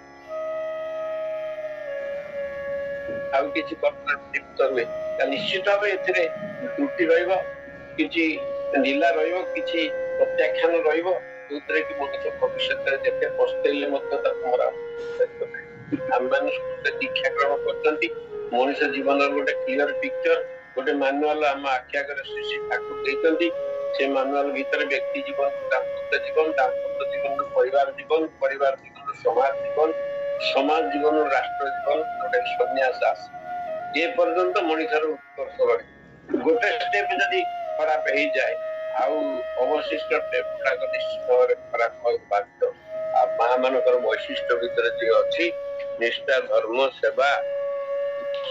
ଆଉ କିଛି କର୍ତ୍ତବ୍ୟ ନୁହେଁ। ନିଶ୍ଚିତ ଭାବେ ଏଥିରେ ତ୍ରୁଟି ରହିବ, କିଛି ଢିଲା ରହିବ, କିଛି ପ୍ରତ୍ୟାଖ୍ୟାନ ରହିବ, ଯୋଉଥିରେ କି ମଣିଷ ଭବିଷ୍ୟତରେ ଯେତେ ପସ୍ତେଇଲେ ମଧ୍ୟ ତାକୁ ମରାମତି କରିପାରିବ ନାହିଁ। ଆମେମାନେ ସମସ୍ତେ ଦୀକ୍ଷା ଗ୍ରହଣ କରିଛନ୍ତି। ମଣିଷ ଜୀବନର ଗୋଟେ କ୍ଲିୟର ପିକ୍ଚର, ଗୋଟେ ମାନୁଆଲ ଆମ ଆଖି ଆଗରେ ଶ୍ରୀ ଶ୍ରୀ ଠାକୁର ଦେଇଛନ୍ତି। ସେ ମାନୁଆଲ ଭିତରେ ବ୍ୟକ୍ତି ଜୀବନ, ଦାମ୍ପତ୍ୟ ଜୀବନ, ଦାମ୍ପତ୍ୟ ଜୀବନରୁ ପରିବାର ଜୀବନ, ପରିବାର ଜୀବନରୁ ସମାଜ ଜୀବନ, ସମାଜ ଜୀବନରୁ ରାଷ୍ଟ୍ର ଜୀବନ, ଗୋଟେ ସନ୍ନ୍ୟାସ ଆସେ। ଏ ପର୍ଯ୍ୟନ୍ତ ମଣିଷର ଉତ୍କର୍ଷ ରହେ। ଗୋଟେ ଷ୍ଟେପ ଯଦି ଖରାପ ହେଇଯାଏ ଆଉ ଅବଶିଷ୍ଟ ଷ୍ଟେପ ଗୁଡାକ ନିଶ୍ଚିତ ଭାବରେ ଖରାପ ହବାକୁ ବାଧ୍ୟ। ଆଉ ମା ମାନଙ୍କର ବୈଶିଷ୍ଟ୍ୟ ଭିତରେ ଯିଏ ଅଛି ନିଷ୍ଠା, ଧର୍ମ, ସେବା,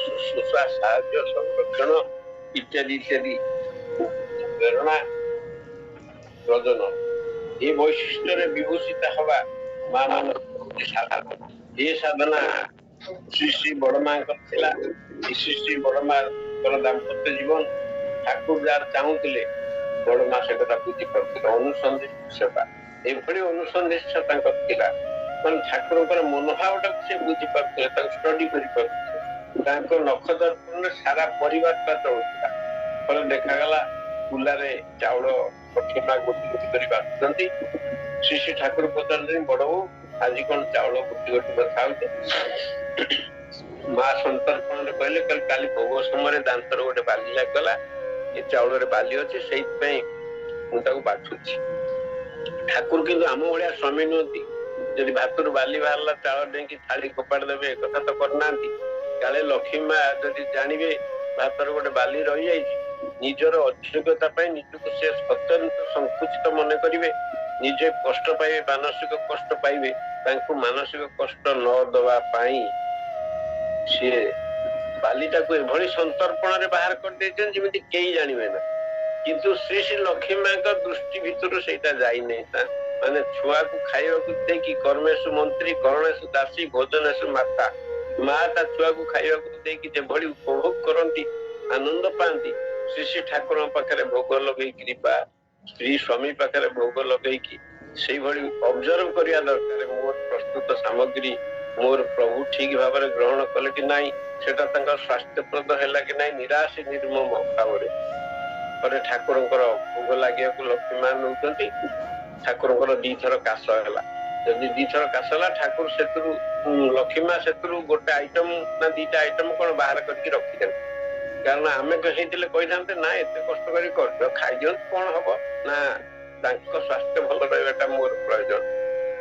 ଶୁଶ୍ରୂଷା, ସାହାଯ୍ୟ, ସଂରକ୍ଷଣ ଇତ୍ୟାଦି ଇତ୍ୟାଦି ପ୍ରେରଣା, ପ୍ରଜନନ, ଏ ବୈଶିଷ୍ଟ୍ୟରେ ବିଭୂଷିତ ହବା ମା ମାନଙ୍କର ସାଧନା। ଏ ସାଧନା ଶ୍ରୀ ଶ୍ରୀ ବଡ ମାଙ୍କର ଥିଲା। ଶ୍ରୀ ଶ୍ରୀ ବଡ ମାଙ୍କର ଦାମ୍ପତ୍ୟ ଜୀବନ ଠାକୁର ଯାହାର ଚାହୁଁଥିଲେ ବଡ ମା ସେ କଥା ବୁଝିପାରୁଥିଲେ। ଅନୁସନ୍ଧିତ୍ସୁ ସେବା, ଏଭଳି ଅନୁସନ୍ଧିତ୍ସା ତାଙ୍କର ଥିଲା, ମାନେ ଠାକୁରଙ୍କର ମନୋଭାବଟାକୁ ସେ ବୁଝିପାରୁଥିଲେ, ତାକୁ ଷ୍ଟଡି କରିପାରୁଥିଲେ। ତାଙ୍କ ନଖ ଦର୍ପଣରେ ସାରା ପରିବାରଟା ଚଳୁଥିଲା। ଥରେ ଦେଖାଗଲା କୁଲାରେ ଚାଉଳ ଲକ୍ଷ୍ମୀ ମା ଗୋଟି ଗୋଟି କରି ବାଛୁଛନ୍ତି। ଶ୍ରୀ ଶ୍ରୀ ଠାକୁର ପଚାରୁଛନ୍ତି, ବଡ ବୋଉ ଆଜି କଣ ଚାଉଳ ଗୋଟି ଗୋଟି ବଛା ହଉଛି? ମା ସନ୍ତର୍ପଣରେ କହିଲେ, କହିଲେ କାଲି ଭୋଗ ସମୟରେ ଦାନ୍ତର ଗୋଟେ ବାଲି ଲାଗିଗଲା, ଏ ଚାଉଳରେ ବାଲି ଅଛି, ସେଇଥିପାଇଁ ମୁଁ ତାକୁ ବାଛୁଛି। ଠାକୁର କିନ୍ତୁ ଆମ ଭଳିଆ ସ୍ୱାମୀ ନୁହନ୍ତି, ଯଦି ଭାତରୁ ବାଲି ବାହାରିଲା ଚାଉଳ ଡେଇଁକି ଥାଳି ଫୋପାଡ଼ି ଦେବେ, ଏକଥା ତ କରିନାହାନ୍ତି। କାଳେ ଲକ୍ଷ୍ମୀ ମା ଯଦି ଜାଣିବେ ଭାତରେ ଗୋଟେ ବାଲି ରହିଯାଇଛି, ନିଜର ଅଯୋଗ୍ୟତା ପାଇଁ ନିଜକୁ ସେ ଅତ୍ୟନ୍ତ ସଂକୁଚିତ ମନେ କରିବେ, ନିଜେ କଷ୍ଟ ପାଇବେ, ମାନସିକ କଷ୍ଟ ପାଇବେ। ତାଙ୍କୁ ମାନସିକ କଷ୍ଟ ନ ଦବା ପାଇଁ ସିଏ ବାଲିଟାକୁ ଏଭଳି ସନ୍ତର୍ପଣରେ ବାହାର କରିଦେଇଛନ୍ତି ଯେମିତି କେହି ଜାଣିବେ ନା। କିନ୍ତୁ ଶ୍ରୀ ଶ୍ରୀ ଲକ୍ଷ୍ମୀ ମାଙ୍କ ଦୃଷ୍ଟି ଭିତରୁ ସେଇଟା ଯାଇନାହିଁ। ତା ମାନେ ଛୁଆକୁ ଖାଇବାକୁ ଦେଇକି କର୍ମେଶୁ ମନ୍ତ୍ରୀ କରଣେଶୁ ଦାସୀ ଭୋଜନେଶୁ ମାତା, ମା ତା ଛୁଆକୁ ଖାଇବାକୁ ଦେଇକି ଯେଭଳି ଉପଭୋଗ କରନ୍ତି, ଆନନ୍ଦ ପାଆନ୍ତି, ଶ୍ରୀ ଶ୍ରୀ ଠାକୁରଙ୍କ ପାଖରେ ଭୋଗ ଲଗେଇକିରି ବା ସ୍ତ୍ରୀ ସ୍ୱାମୀ ପାଖରେ ଭୋଗ ଲଗେଇକି ସେଇଭଳି ଅବଜର୍ଭ କରିବା ଦରକାର। ମୋର ପ୍ରସ୍ତୁତ ସାମଗ୍ରୀ ମୋର ପ୍ରଭୁ ଠିକ ଭାବରେ ଗ୍ରହଣ କଲେ କି ନାହିଁ, ସେଟା ତାଙ୍କ ସ୍ୱାସ୍ଥ୍ୟପ୍ରଦ ହେଲା କି ନାହିଁ, ନିରାଶ ନିର୍ମମ ଭାବରେ। ଥରେ ଠାକୁରଙ୍କର ଭୋଗ ଲାଗିବାକୁ ଲକ୍ଷ୍ମୀ ମା ନଉଛନ୍ତି, ଠାକୁରଙ୍କର 2ଥର କାଶ ହେଲା। ଯଦି 2ଥର କାଶ ହେଲା, ଠାକୁର ସେଥିରୁ ଲକ୍ଷ୍ମୀ ମା ସେଥିରୁ ଗୋଟେ ଆଇଟମ ନା 2ଟା ଆଇଟମ କଣ ବାହାର କରିକି ରଖିଦେଲେ। କାରଣ ଆମେ ହେଇଥିଲେ କହିଥାନ୍ତେ ନା ଏତେ କଷ୍ଟ କରି କରୁଛ, ଖାଇଦିଅନ୍ତୁ କଣ ହବ, ନା ତାଙ୍କ ସ୍ୱାସ୍ଥ୍ୟ ଭଲ ରହିବାଟା ମୋର ପ୍ରୟୋଜନ,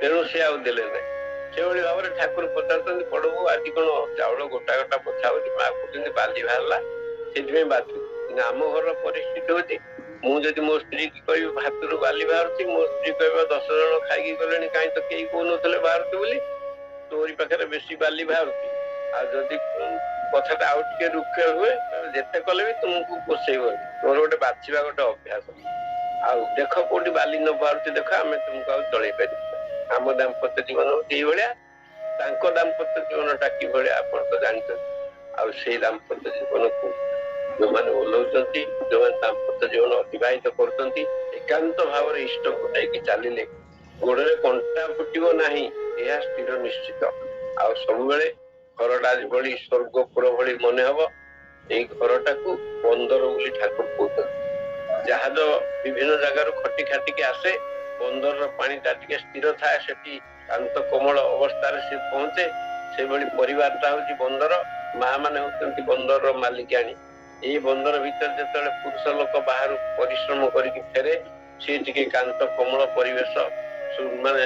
ତେଣୁ ସେ ଆଉ ଦେଲେ ନାହିଁ। ସେଭଳି ଭାବରେ ଠାକୁର ପଚାରୁଛନ୍ତି, ବଡ ବୋଉ ଆଜି କଣ ଚାଉଳ ଗୋଟା ଗୋଟା ବଛା ହଉଛି? ମା କହୁଛନ୍ତି ବାଲି ବାହାରିଲା ସେଥିପାଇଁ ବାଛୁ। କିନ୍ତୁ ଆମ ଘରର ପରିସ୍ଥିତି ହଉଛି, ମୁଁ ଯଦି ମୋ ସ୍ତ୍ରୀ କି କହିବି ଭାତରୁ ବାଲି ବାହାରୁଛି, ମୋ ସ୍ତ୍ରୀ କହିବ 10 ଜଣ ଖାଇକି ଗଲେଣି, କାହିଁ ତ କେହି କହୁନଥିଲେ ବାହାରୁଛି ବୋଲି, ତୋରି ପାଖରେ ବେଶୀ ବାଲି ବାହାରୁଛି। ଆଉ ଯଦି କଥାଟା ଆଉ ଟିକେ ରୁକ୍ଷ ହୁଏ, ଯେତେ କଲେ ବି ତୁମକୁ ପୋଷେଇବନି, ମୋର ଗୋଟେ ବାଛିବା ଗୋଟେ ଅଭ୍ୟାସ। ଆଉ ଦେଖ କୋଉଠି ବାଲି ନ ବାହାରୁଛି ଦେଖ, ଆମେ ତୁମକୁ ଆଉ ଚଳେଇ ପାରିବୁ। ଆମ ଦାମ୍ପତ୍ୟ ଜୀବନ ହଉଛି ଏଇଭଳିଆ, ତାଙ୍କ ଦାମ୍ପତ୍ୟ ଜୀବନଟା କିଭଳିଆ ଆପଣ ତ ଜାଣିଛନ୍ତି। ଆଉ ସେଇ ଦାମ୍ପତ୍ୟ ଜୀବନକୁ ଯୋଉମାନେ ଓହ୍ଲଉଛନ୍ତି, ଯୋଉମାନେ ଦାମ୍ପତ୍ୟ ଜୀବନ ଅତିବାହିତ କରୁଛନ୍ତି, ଏକାନ୍ତ ଭାବରେ ଇଷ୍ଟକୁ ନେଇକି ଚାଲିଲେ ଗୋଡରେ କଣ୍ଟା ଫୁଟିବ ନାହିଁ, ଏହା ସ୍ଥିର ନିଶ୍ଚିତ। ଆଉ ସବୁବେଳେ ଘରଟା ଯେଭଳି ସ୍ୱର୍ଗପୁର ଭଳି ମନେ ହବ, ଏଇ ଘରଟାକୁ ବନ୍ଦର ବୋଲି ଠାକୁର କହୁଛନ୍ତି। ଜାହାଜ ବିଭିନ୍ନ ଜାଗାରୁ ଖଟି ଖାଟିକି ଆସେ, ବନ୍ଦରର ପାଣିଟା ଟିକେ ସ୍ଥିର ଥାଏ, ସେଠି ଶାନ୍ତ କୋମଳ ଅବସ୍ଥାରେ ସେ ପହଞ୍ଚେ। ସେଇଭଳି ପରିବାରଟା ହଉଛି ବନ୍ଦର, ମା ମାନେ ହଉଛନ୍ତି ବନ୍ଦରର ମାଲିକାଣୀ। ଏଇ ବନ୍ଦର ଭିତରେ ଯେତେବେଳେ ପୁରୁଷ ଲୋକ ବାହାରୁ ପରିଶ୍ରମ କରିକି ଫେରେ, ସିଏ ଟିକେ କାନ୍ତ କୋମଳ ପରିବେଶ ମାନେ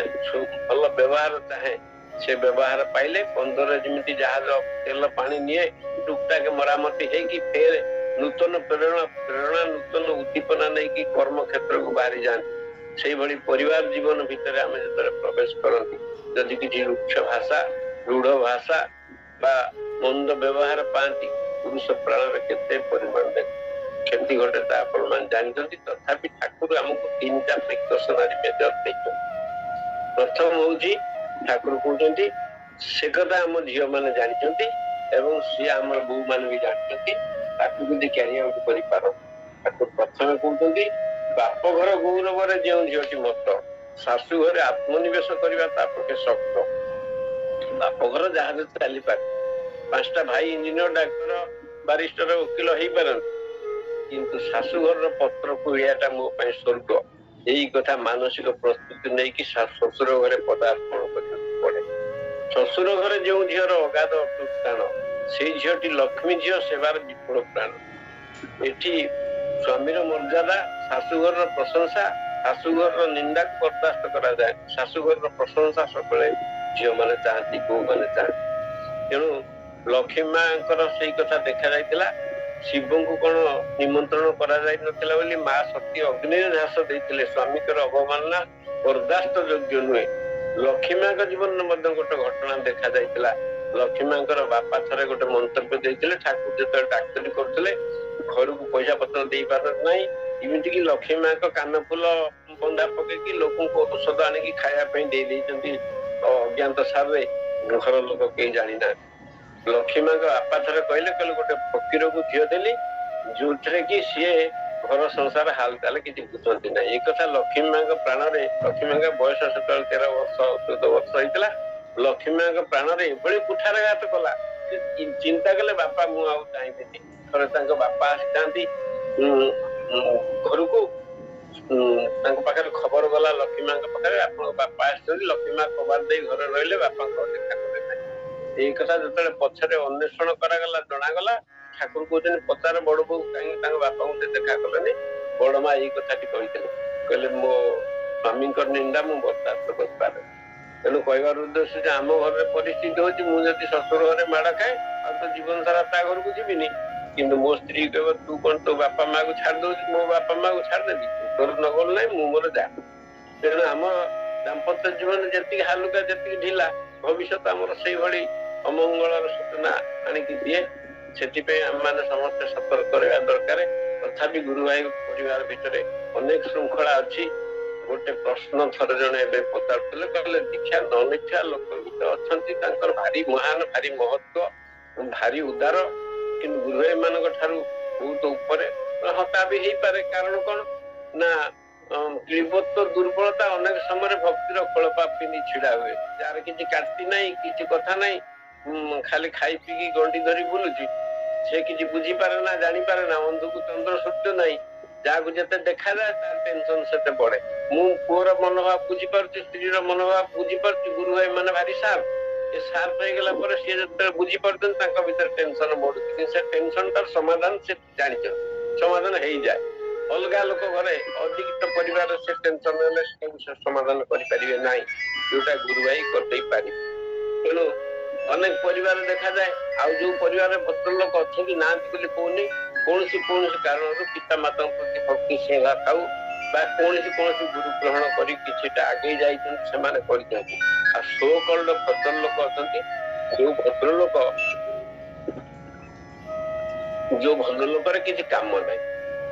ଭଲ ବ୍ୟବହାର ଚାହେଁ। ସେ ବ୍ୟବହାର ପାଇଲେ ବନ୍ଦରରେ ଯେମିତି ଜାହାଜ ତେଲ ପାଣି ନିଏ, ଟୁକଟାକ ମରାମତି ହେଇକି ଫେରେ ନୂତନ ପ୍ରେରଣା ନୂତନ ଉଦ୍ଦୀପନା ନେଇକି କର୍ମ କ୍ଷେତ୍ରକୁ ବାହାରି ଯାଆନ୍ତି। ସେଇଭଳି ପରିବାର ଜୀବନ ଭିତରେ ଆମେ ଯେତେବେଳେ ପ୍ରବେଶ କରନ୍ତି, ଯଦି କିଛି ରୁକ୍ଷ ଭାଷା, ରୂଢ ଭାଷା ବା ମନ୍ଦ ବ୍ୟବହାର ପାଆନ୍ତି, ପୁରୁଷ ପ୍ରାଣରେ କେତେ ପରିମାଣରେ କ୍ଷତି ଘଟେ ତା ଆପଣମାନେ ଜାଣିଛନ୍ତି। ତଥାପି ଠାକୁର ଆମକୁ 3ଟା ପ୍ରିକସନାରୀ ମେଜର ଦେଇଛନ୍ତି। ପ୍ରଥମ ହଉଛି ଠାକୁର କହୁଛନ୍ତି, ସେ କଥା ଆମ ଝିଅ ମାନେ ଜାଣିଛନ୍ତି ଏବଂ ସିଏ ଆମର ବୋଉ ମାନେ ବି ଜାଣିଛନ୍ତି, ତାକୁ ଯଦି କ୍ୟାରି ଆଉଟ୍ କରିପାର। ଠାକୁର ପ୍ରଥମେ କହୁଛନ୍ତି, ବାପ ଘର ଗୌରବରେ ଯେଉଁ ଝିଅଟି ମତ, ଶାଶୁ ଘରେ ଆତ୍ମନିବେଶ କରିବା ତା ପକ୍ଷେ ଶକ୍ତ। ବାପ ଘର ଜାହାଜ ଚାଲିପାରେ, 5ଟା ଭାଇ ଇଞ୍ଜିନିୟର, ଡାକ୍ତର, ବାରିଷ୍ଟର, ଓକିଲ ହେଇପାରନ୍ତି, କିନ୍ତୁ ଶାଶୁ ଘରର ପତ୍ର କୁଳିଆଟା ମୋ ପାଇଁ ସ୍ୱର୍ଗ। ଏଇ କଥା ମାନସିକ ପ୍ରସ୍ତୁତି ନେଇକି ଶ୍ୱଶୁର ଘରେ ପଦାର୍ପଣ କରିବାକୁ ପଡେ। ଶ୍ୱଶୁର ଘରେ ଯେଉଁ ଝିଅର ଅଗାଧ ପ୍ରାଣ, ସେଇ ଝିଅଟି ଲକ୍ଷ୍ମୀ ଝିଅ, ସେବାର ବିପୁଳ ପ୍ରାଣ। ଏଠି ସ୍ୱାମୀର ମର୍ଯ୍ୟାଦା, ଶାଶୁଘରର ପ୍ରଶଂସା, ଶାଶୁଘରର ନିନ୍ଦାକୁ ବରଦାସ୍ତ କରାଯାଏ। ଶାଶୁଘରର ପ୍ରଶଂସା ସବୁବେଳେ ଝିଅମାନେ ଚାହାନ୍ତି, ବୋଉମାନେ ଚାହାନ୍ତି। ତେଣୁ ଲକ୍ଷ୍ମୀ ମାଙ୍କର ସେଇ କଥା ଦେଖା ଯାଇଥିଲା। ଶିବଙ୍କୁ କଣ ନିମନ୍ତ୍ରଣ କରାଯାଇ ନଥିଲା ବୋଲି ମା ସତୀ ଅଗ୍ନିରେ ଝାସ ଦେଇଥିଲେ। ସ୍ୱାମୀଙ୍କର ଅବମାନନା ବରଦାସ୍ତ ଯୋଗ୍ୟ ନୁହେଁ। ଲକ୍ଷ୍ମୀ ମାଙ୍କ ଜୀବନରେ ମଧ୍ୟ ଗୋଟେ ଘଟଣା ଦେଖା ଯାଇଥିଲା। ଲକ୍ଷ୍ମୀ ମାଙ୍କର ବାପା ଥରେ ଗୋଟେ ମନ୍ତବ୍ୟ ଦେଇଥିଲେ, ଠାକୁର ଯେତେବେଳେ ଡାକ୍ତରୀ କରୁଥିଲେ ଘରକୁ ପଇସା ପତ୍ର ଦେଇପାରନ୍ତି ନାହିଁ, ଏମିତିକି ଲକ୍ଷ୍ମୀ ମାଙ୍କ କାନ ଫୁଲ ବନ୍ଧା ପକେଇକି ଲୋକଙ୍କୁ ଔଷଧ ଆଣିକି ଖାଇବା ପାଇଁ ଦେଇ ଦେଇଛନ୍ତି ଅଜ୍ଞାତ ସାରରେ, ଘର ଲୋକ କେହି ଜାଣିନାହାନ୍ତି। ଲକ୍ଷ୍ମୀ ମାଙ୍କ ବାପା ଥରେ କହିଲେ, କହିଲେ ଗୋଟେ ଫକୀରକୁ ଝିଅ ଦେଲି, ଯୋଉଥିରେ କି ସିଏ ଘର ସଂସାର ହାଲ ଚାଲ କିଛି ବୁଝନ୍ତି ନାହିଁ। ଏ କଥା ଲକ୍ଷ୍ମୀ ମାଙ୍କ ପ୍ରାଣରେ, ଲକ୍ଷ୍ମୀ ମାଙ୍କ ବୟସ ସେତେବେଳେ 13 ବର୍ଷ 14 ବର୍ଷ ହେଇଥିଲା, ଲକ୍ଷ୍ମୀ ମାଙ୍କ ପ୍ରାଣରେ ଏଭଳି କୁଠାରଘାତ କଲା, ସେ ଚିନ୍ତା କଲେ ବାପା ମୁଁ ଆଉ ଚାହିଁବିନି। ଥରେ ତାଙ୍କ ବାପା ଆସିଥାନ୍ତି ଘରକୁ, ତାଙ୍କ ପାଖରେ ଖବର ଗଲା ଲକ୍ଷ୍ମୀ ମାଙ୍କ ପାଖରେ, ଆପଣଙ୍କ ବାପା ଆସିଛନ୍ତି। ଲକ୍ଷ୍ମୀ ମା କବାଟ ଦେଇ ଘରେ ରହିଲେ, ବାପାଙ୍କ ଦେଖା କଲେ ନାହିଁ। ଏଇ କଥା ଯେତେବେଳେ ପଛରେ ଅନ୍ୱେଷଣ କରାଗଲା, ଜଣାଗଲା, ଠାକୁର କହୁଛନ୍ତି ପଚାର ବଡ ବୋଉ କାହିଁକି ତାଙ୍କ ବାପାଙ୍କୁ ସେ ଦେଖା କଲେନି। ବଡ ମା ଏଇ କଥାଟି କହିଥିଲେ, କହିଲେ ମୋ ସ୍ୱାମୀଙ୍କର ନିନ୍ଦା ମୁଁ ବରଦାସ୍ତ କରିପାରେ। ତେଣୁ କହିବାର ଉଦ୍ଦେଶ୍ୟ ଯେ ଆମ ଘରରେ ପରିସ୍ଥିତି ହଉଛି, ମୁଁ ଯଦି ଶ୍ୱଶୁର ଘରେ ମାଡ ଖାଏ ଆଉ ତ ଜୀବନ ସାରା ତା ଘରକୁ ଯିବିନି, କିନ୍ତୁ ମୋ ସ୍ତ୍ରୀ କହିବ ତୁ କଣ ତୋ ବାପା ମାକୁ ଛାଡି ଦଉଛୁ, ମୋ ବାପା ମାକୁ ଛାଡିଦେବି, ତୁ ତୋର ନ ଗଲୁ ନାହିଁ ମୁଁ ମୋର ଯା। ତେଣୁ ଆମ ଦାମ୍ପତ୍ୟ ଜୀବନ ଯେତିକି ହାଲୁକା, ଯେତିକି ଢିଲା, ଭବିଷ୍ୟତ ଆମର ସେଇଭଳି ଅମଙ୍ଗଳର ସୂଚନା ଆଣିକି ଦିଏ। ସେଥିପାଇଁ ଆମେମାନେ ସମସ୍ତେ ସତର୍କ ରହିବା ଦରକାର। ତଥାପି ଗୁରୁ ଭାଇ ପରିବାର ଭିତରେ ଅନେକ ଶୃଙ୍ଖଳା ଅଛି। ଗୋଟେ ପ୍ରଶ୍ନ ଥରେ ଜଣେ ଏବେ ପଚାରୁଥିଲେ, କହିଲେ ଦୀକ୍ଷା ନ ନେଇଥିବା ଲୋକ ବି ତ ଅଛନ୍ତି, ତାଙ୍କର ଭାରି ମହାନ, ଭାରି ମହତ୍ଵ, ଭାରି ଉଦାର, କିନ୍ତୁ ଗୁରୁ ଭାଇ ମାନଙ୍କ ଠାରୁ ବହୁତ ଉପରେ। ହଁ, ତା ବି ହେଇପାରେ। କାରଣ କଣ ନା କ୍ଳୀବତ୍ୱ, ଦୁର୍ବଳତା ଅନେକ ସମୟରେ ଭକ୍ତିର ଖୋଳପା ପିନ୍ଧି ଛିଡା ହୁଏ। ଯାହାର କିଛି କାଟି ନାହିଁ, କିଛି କଥା ନାହିଁ, ଖାଲି ଖାଇ ପିଇକି ଗଣ୍ଡି ଧରି ବୁଲୁଛି, ସେ କିଛି ବୁଝିପାରେ ନା, ଜାଣିପାରେ ନା, ଅନ୍ଧକୁ ଚନ୍ଦ୍ର ସୂର୍ଯ୍ୟ ନାହିଁ। ଯାହାକୁ ଯେତେ ଦେଖାଯାଏ ତାର ଟେନସନ ସେତେ ବଢେ। ମୁଁ ପୁଅର ମନୋଭାବ ବୁଝିପାରୁଛି, ସ୍ତ୍ରୀର ମନୋଭାବ ବୁଝିପାରୁଛି, ଗୁରୁ ଭାଇ ମାନେ ଭାରି ସାର୍ପ। ଏ ସାର୍ପ ହେଇଗଲା ପରେ ସିଏ ଯେତେବେଳେ ବୁଝିପାରୁଛନ୍ତି ତାଙ୍କ ଭିତରେ ଟେନସନ ବଢୁଛି, କିନ୍ତୁ ସେ ଟେନସନ ଟାର ସମାଧାନ ସେ ଜାଣିଛନ୍ତି, ସମାଧାନ ହେଇଯାଏ। ଅଲଗା ଲୋକ ଘରେ ଅଧିକ ପରିବାର ସେ ଟେନସନ ହେଲେ ସେଟାକୁ ସେ ସମାଧାନ କରିପାରିବେ ନାହିଁ, ଯୋଉଟା ଗୁରୁ ଭାଇ କରିଦେଇ ପାରିବେ। ତେଣୁ ଅନେକ ପରିବାର ଦେଖାଯାଏ, ଆଉ ଯୋଉ ପରିବାରରେ ଭଦ୍ରଲୋକ ଅଛନ୍ତି ନାହାନ୍ତି ବୋଲି କହୁନି, କୌଣସି କୌଣସି କାରଣରୁ ପିତା ମାତାଙ୍କ ପ୍ରତି ଭକ୍ତି ଶ୍ରଦ୍ଧା ଥାଉ ବା କୌଣସି କୌଣସି ଗୁରୁ ଗ୍ରହଣ କରି କିଛିଟା ଆଗେଇ ଯାଇଛନ୍ତି, ସେମାନେ କରିଛନ୍ତି। ଆଉ ସୋ କଲ୍ଡ ଭଦ୍ରଲୋକ ଅଛନ୍ତି, ଯୋଉ ଭଦ୍ରଲୋକରେ କିଛି କାମ ନାହିଁ,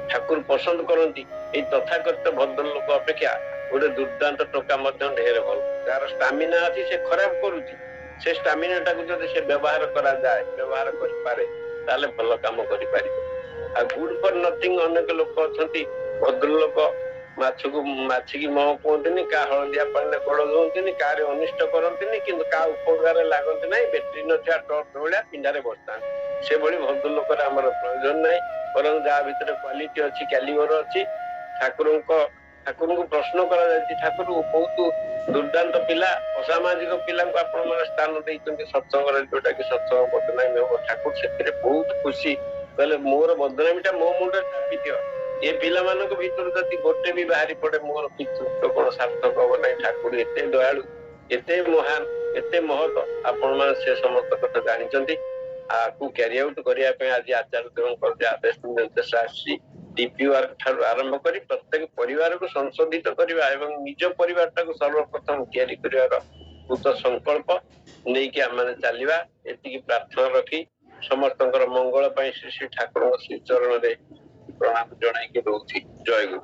ଠାକୁର ପସନ୍ଦ କରନ୍ତି। ଏଇ ତଥାକଥିତ ଭଦ୍ରଲୋକ ଅପେକ୍ଷା ଗୋଟେ ଦୁର୍ଦ୍ଦାନ୍ତ ଟୋକା ମଧ୍ୟ ଢେର ଭଲ। ଯାହାର ଷ୍ଟାମିନା ଅଛି ସେ ଖରାପ କରୁଛି, ସେ ଷ୍ଟାମିନା ଟାକୁ ଯଦି ସେ ବ୍ୟବହାର କରାଯାଏ, ବ୍ୟବହାର କରିପାରେ, ତାହେଲେ ଭଲ କାମ କରିପାରିବ। ଆଉ ଗୁଡ ଫର ନଥିଙ୍ଗ ଅନେକ ଲୋକ ଅଛନ୍ତି, ଭଦ୍ରଲୋକ ମାଛକୁ ମାଛିକି ମହ କୁହନ୍ତିନି, କାହା ହଳଦିଆ ପାଣିରେ ଗୋଡ ଧୁଅନ୍ତିନି, କାହାରି ଅନିଷ୍ଟ କରନ୍ତିନି, କିନ୍ତୁ କାହା ଉପକାରରେ ଲାଗନ୍ତି ନାହିଁ, ବ୍ୟାଟେରୀ ନଥିବା ଟର୍ଚ ଭଳିଆ ପିଣ୍ଡାରେ ବସିଥାନ୍ତି। ସେଭଳି ଭଦ୍ରଲୋକର ଆମର ପ୍ରୟୋଜନ ନାହିଁ, ବରଂ ଯାହା ଭିତରେ କ୍ୱାଲିଟି ଅଛି, କ୍ୟାଲିବର ଅଛି। ଠାକୁରଙ୍କୁ ପ୍ରଶ୍ନ କରାଯାଇଛି, ଠାକୁର ବହୁତ ଦୁର୍ଦ୍ଦାନ୍ତ ପିଲା, ଅସାମାଜିକ ପିଲାଙ୍କୁ ଆପଣ ମାନେ ସ୍ଥାନ ଦେଇଛନ୍ତି ସତ୍ସଙ୍ଗରେ, ଯୋଉଟା କି ସତ୍ସଙ୍ଗ ବଦନାମୀ ହବ। ଠାକୁର ସେଥିରେ ବହୁତ ଖୁସି, କହିଲେ ମୋର ବଦନାମୀଟା ମୋ ମୁଣ୍ଡରେ ଚାପି ଦିଅ, ଏ ପିଲାମାନଙ୍କ ଭିତରୁ ଯଦି ଗୋଟେ ବି ବାହାରି ପଡେ ମୋର ପିତୃତ୍ୱ କଣ ସାର୍ଥକ ହବ ନାହିଁ। ଠାକୁର ଏତେ ଦୟାଳୁ, ଏତେ ମହାନ, ଏତେ ମହତ, ଆପଣ ମାନେ ସେ ସମସ୍ତ କଥା ଜାଣିଛନ୍ତି। ଆକୁ କ୍ୟାରି ଆଉଟ କରିବା ପାଇଁ ଆଜି ଆଚାର୍ଯ୍ୟ ଦେବଙ୍କର ଯେ ଆଦେଶ ନିର୍ଦ୍ଦେଶ ଆସିଛି, ଡିପି ୱାର୍କ ଠାରୁ ଆରମ୍ଭ କରି ପ୍ରତ୍ୟେକ ପରିବାରକୁ ସଂଶୋଧିତ କରିବା ଏବଂ ନିଜ ପରିବାରଟାକୁ ସର୍ବପ୍ରଥମ ତିଆରି କରିବାର କୃତ ସଂକଳ୍ପ ନେଇକି ଆମେମାନେ ଚାଲିବା। ଏତିକି ପ୍ରାର୍ଥନା ରଖି ସମସ୍ତଙ୍କର ମଙ୍ଗଳ ପାଇଁ ଶ୍ରୀ ଶ୍ରୀ ଠାକୁରଙ୍କ ଶ୍ରୀ ଚରଣରେ ପ୍ରଣାମ ଜଣାଇକି ରହୁଛି। ଜୟ ଗୁରୁ।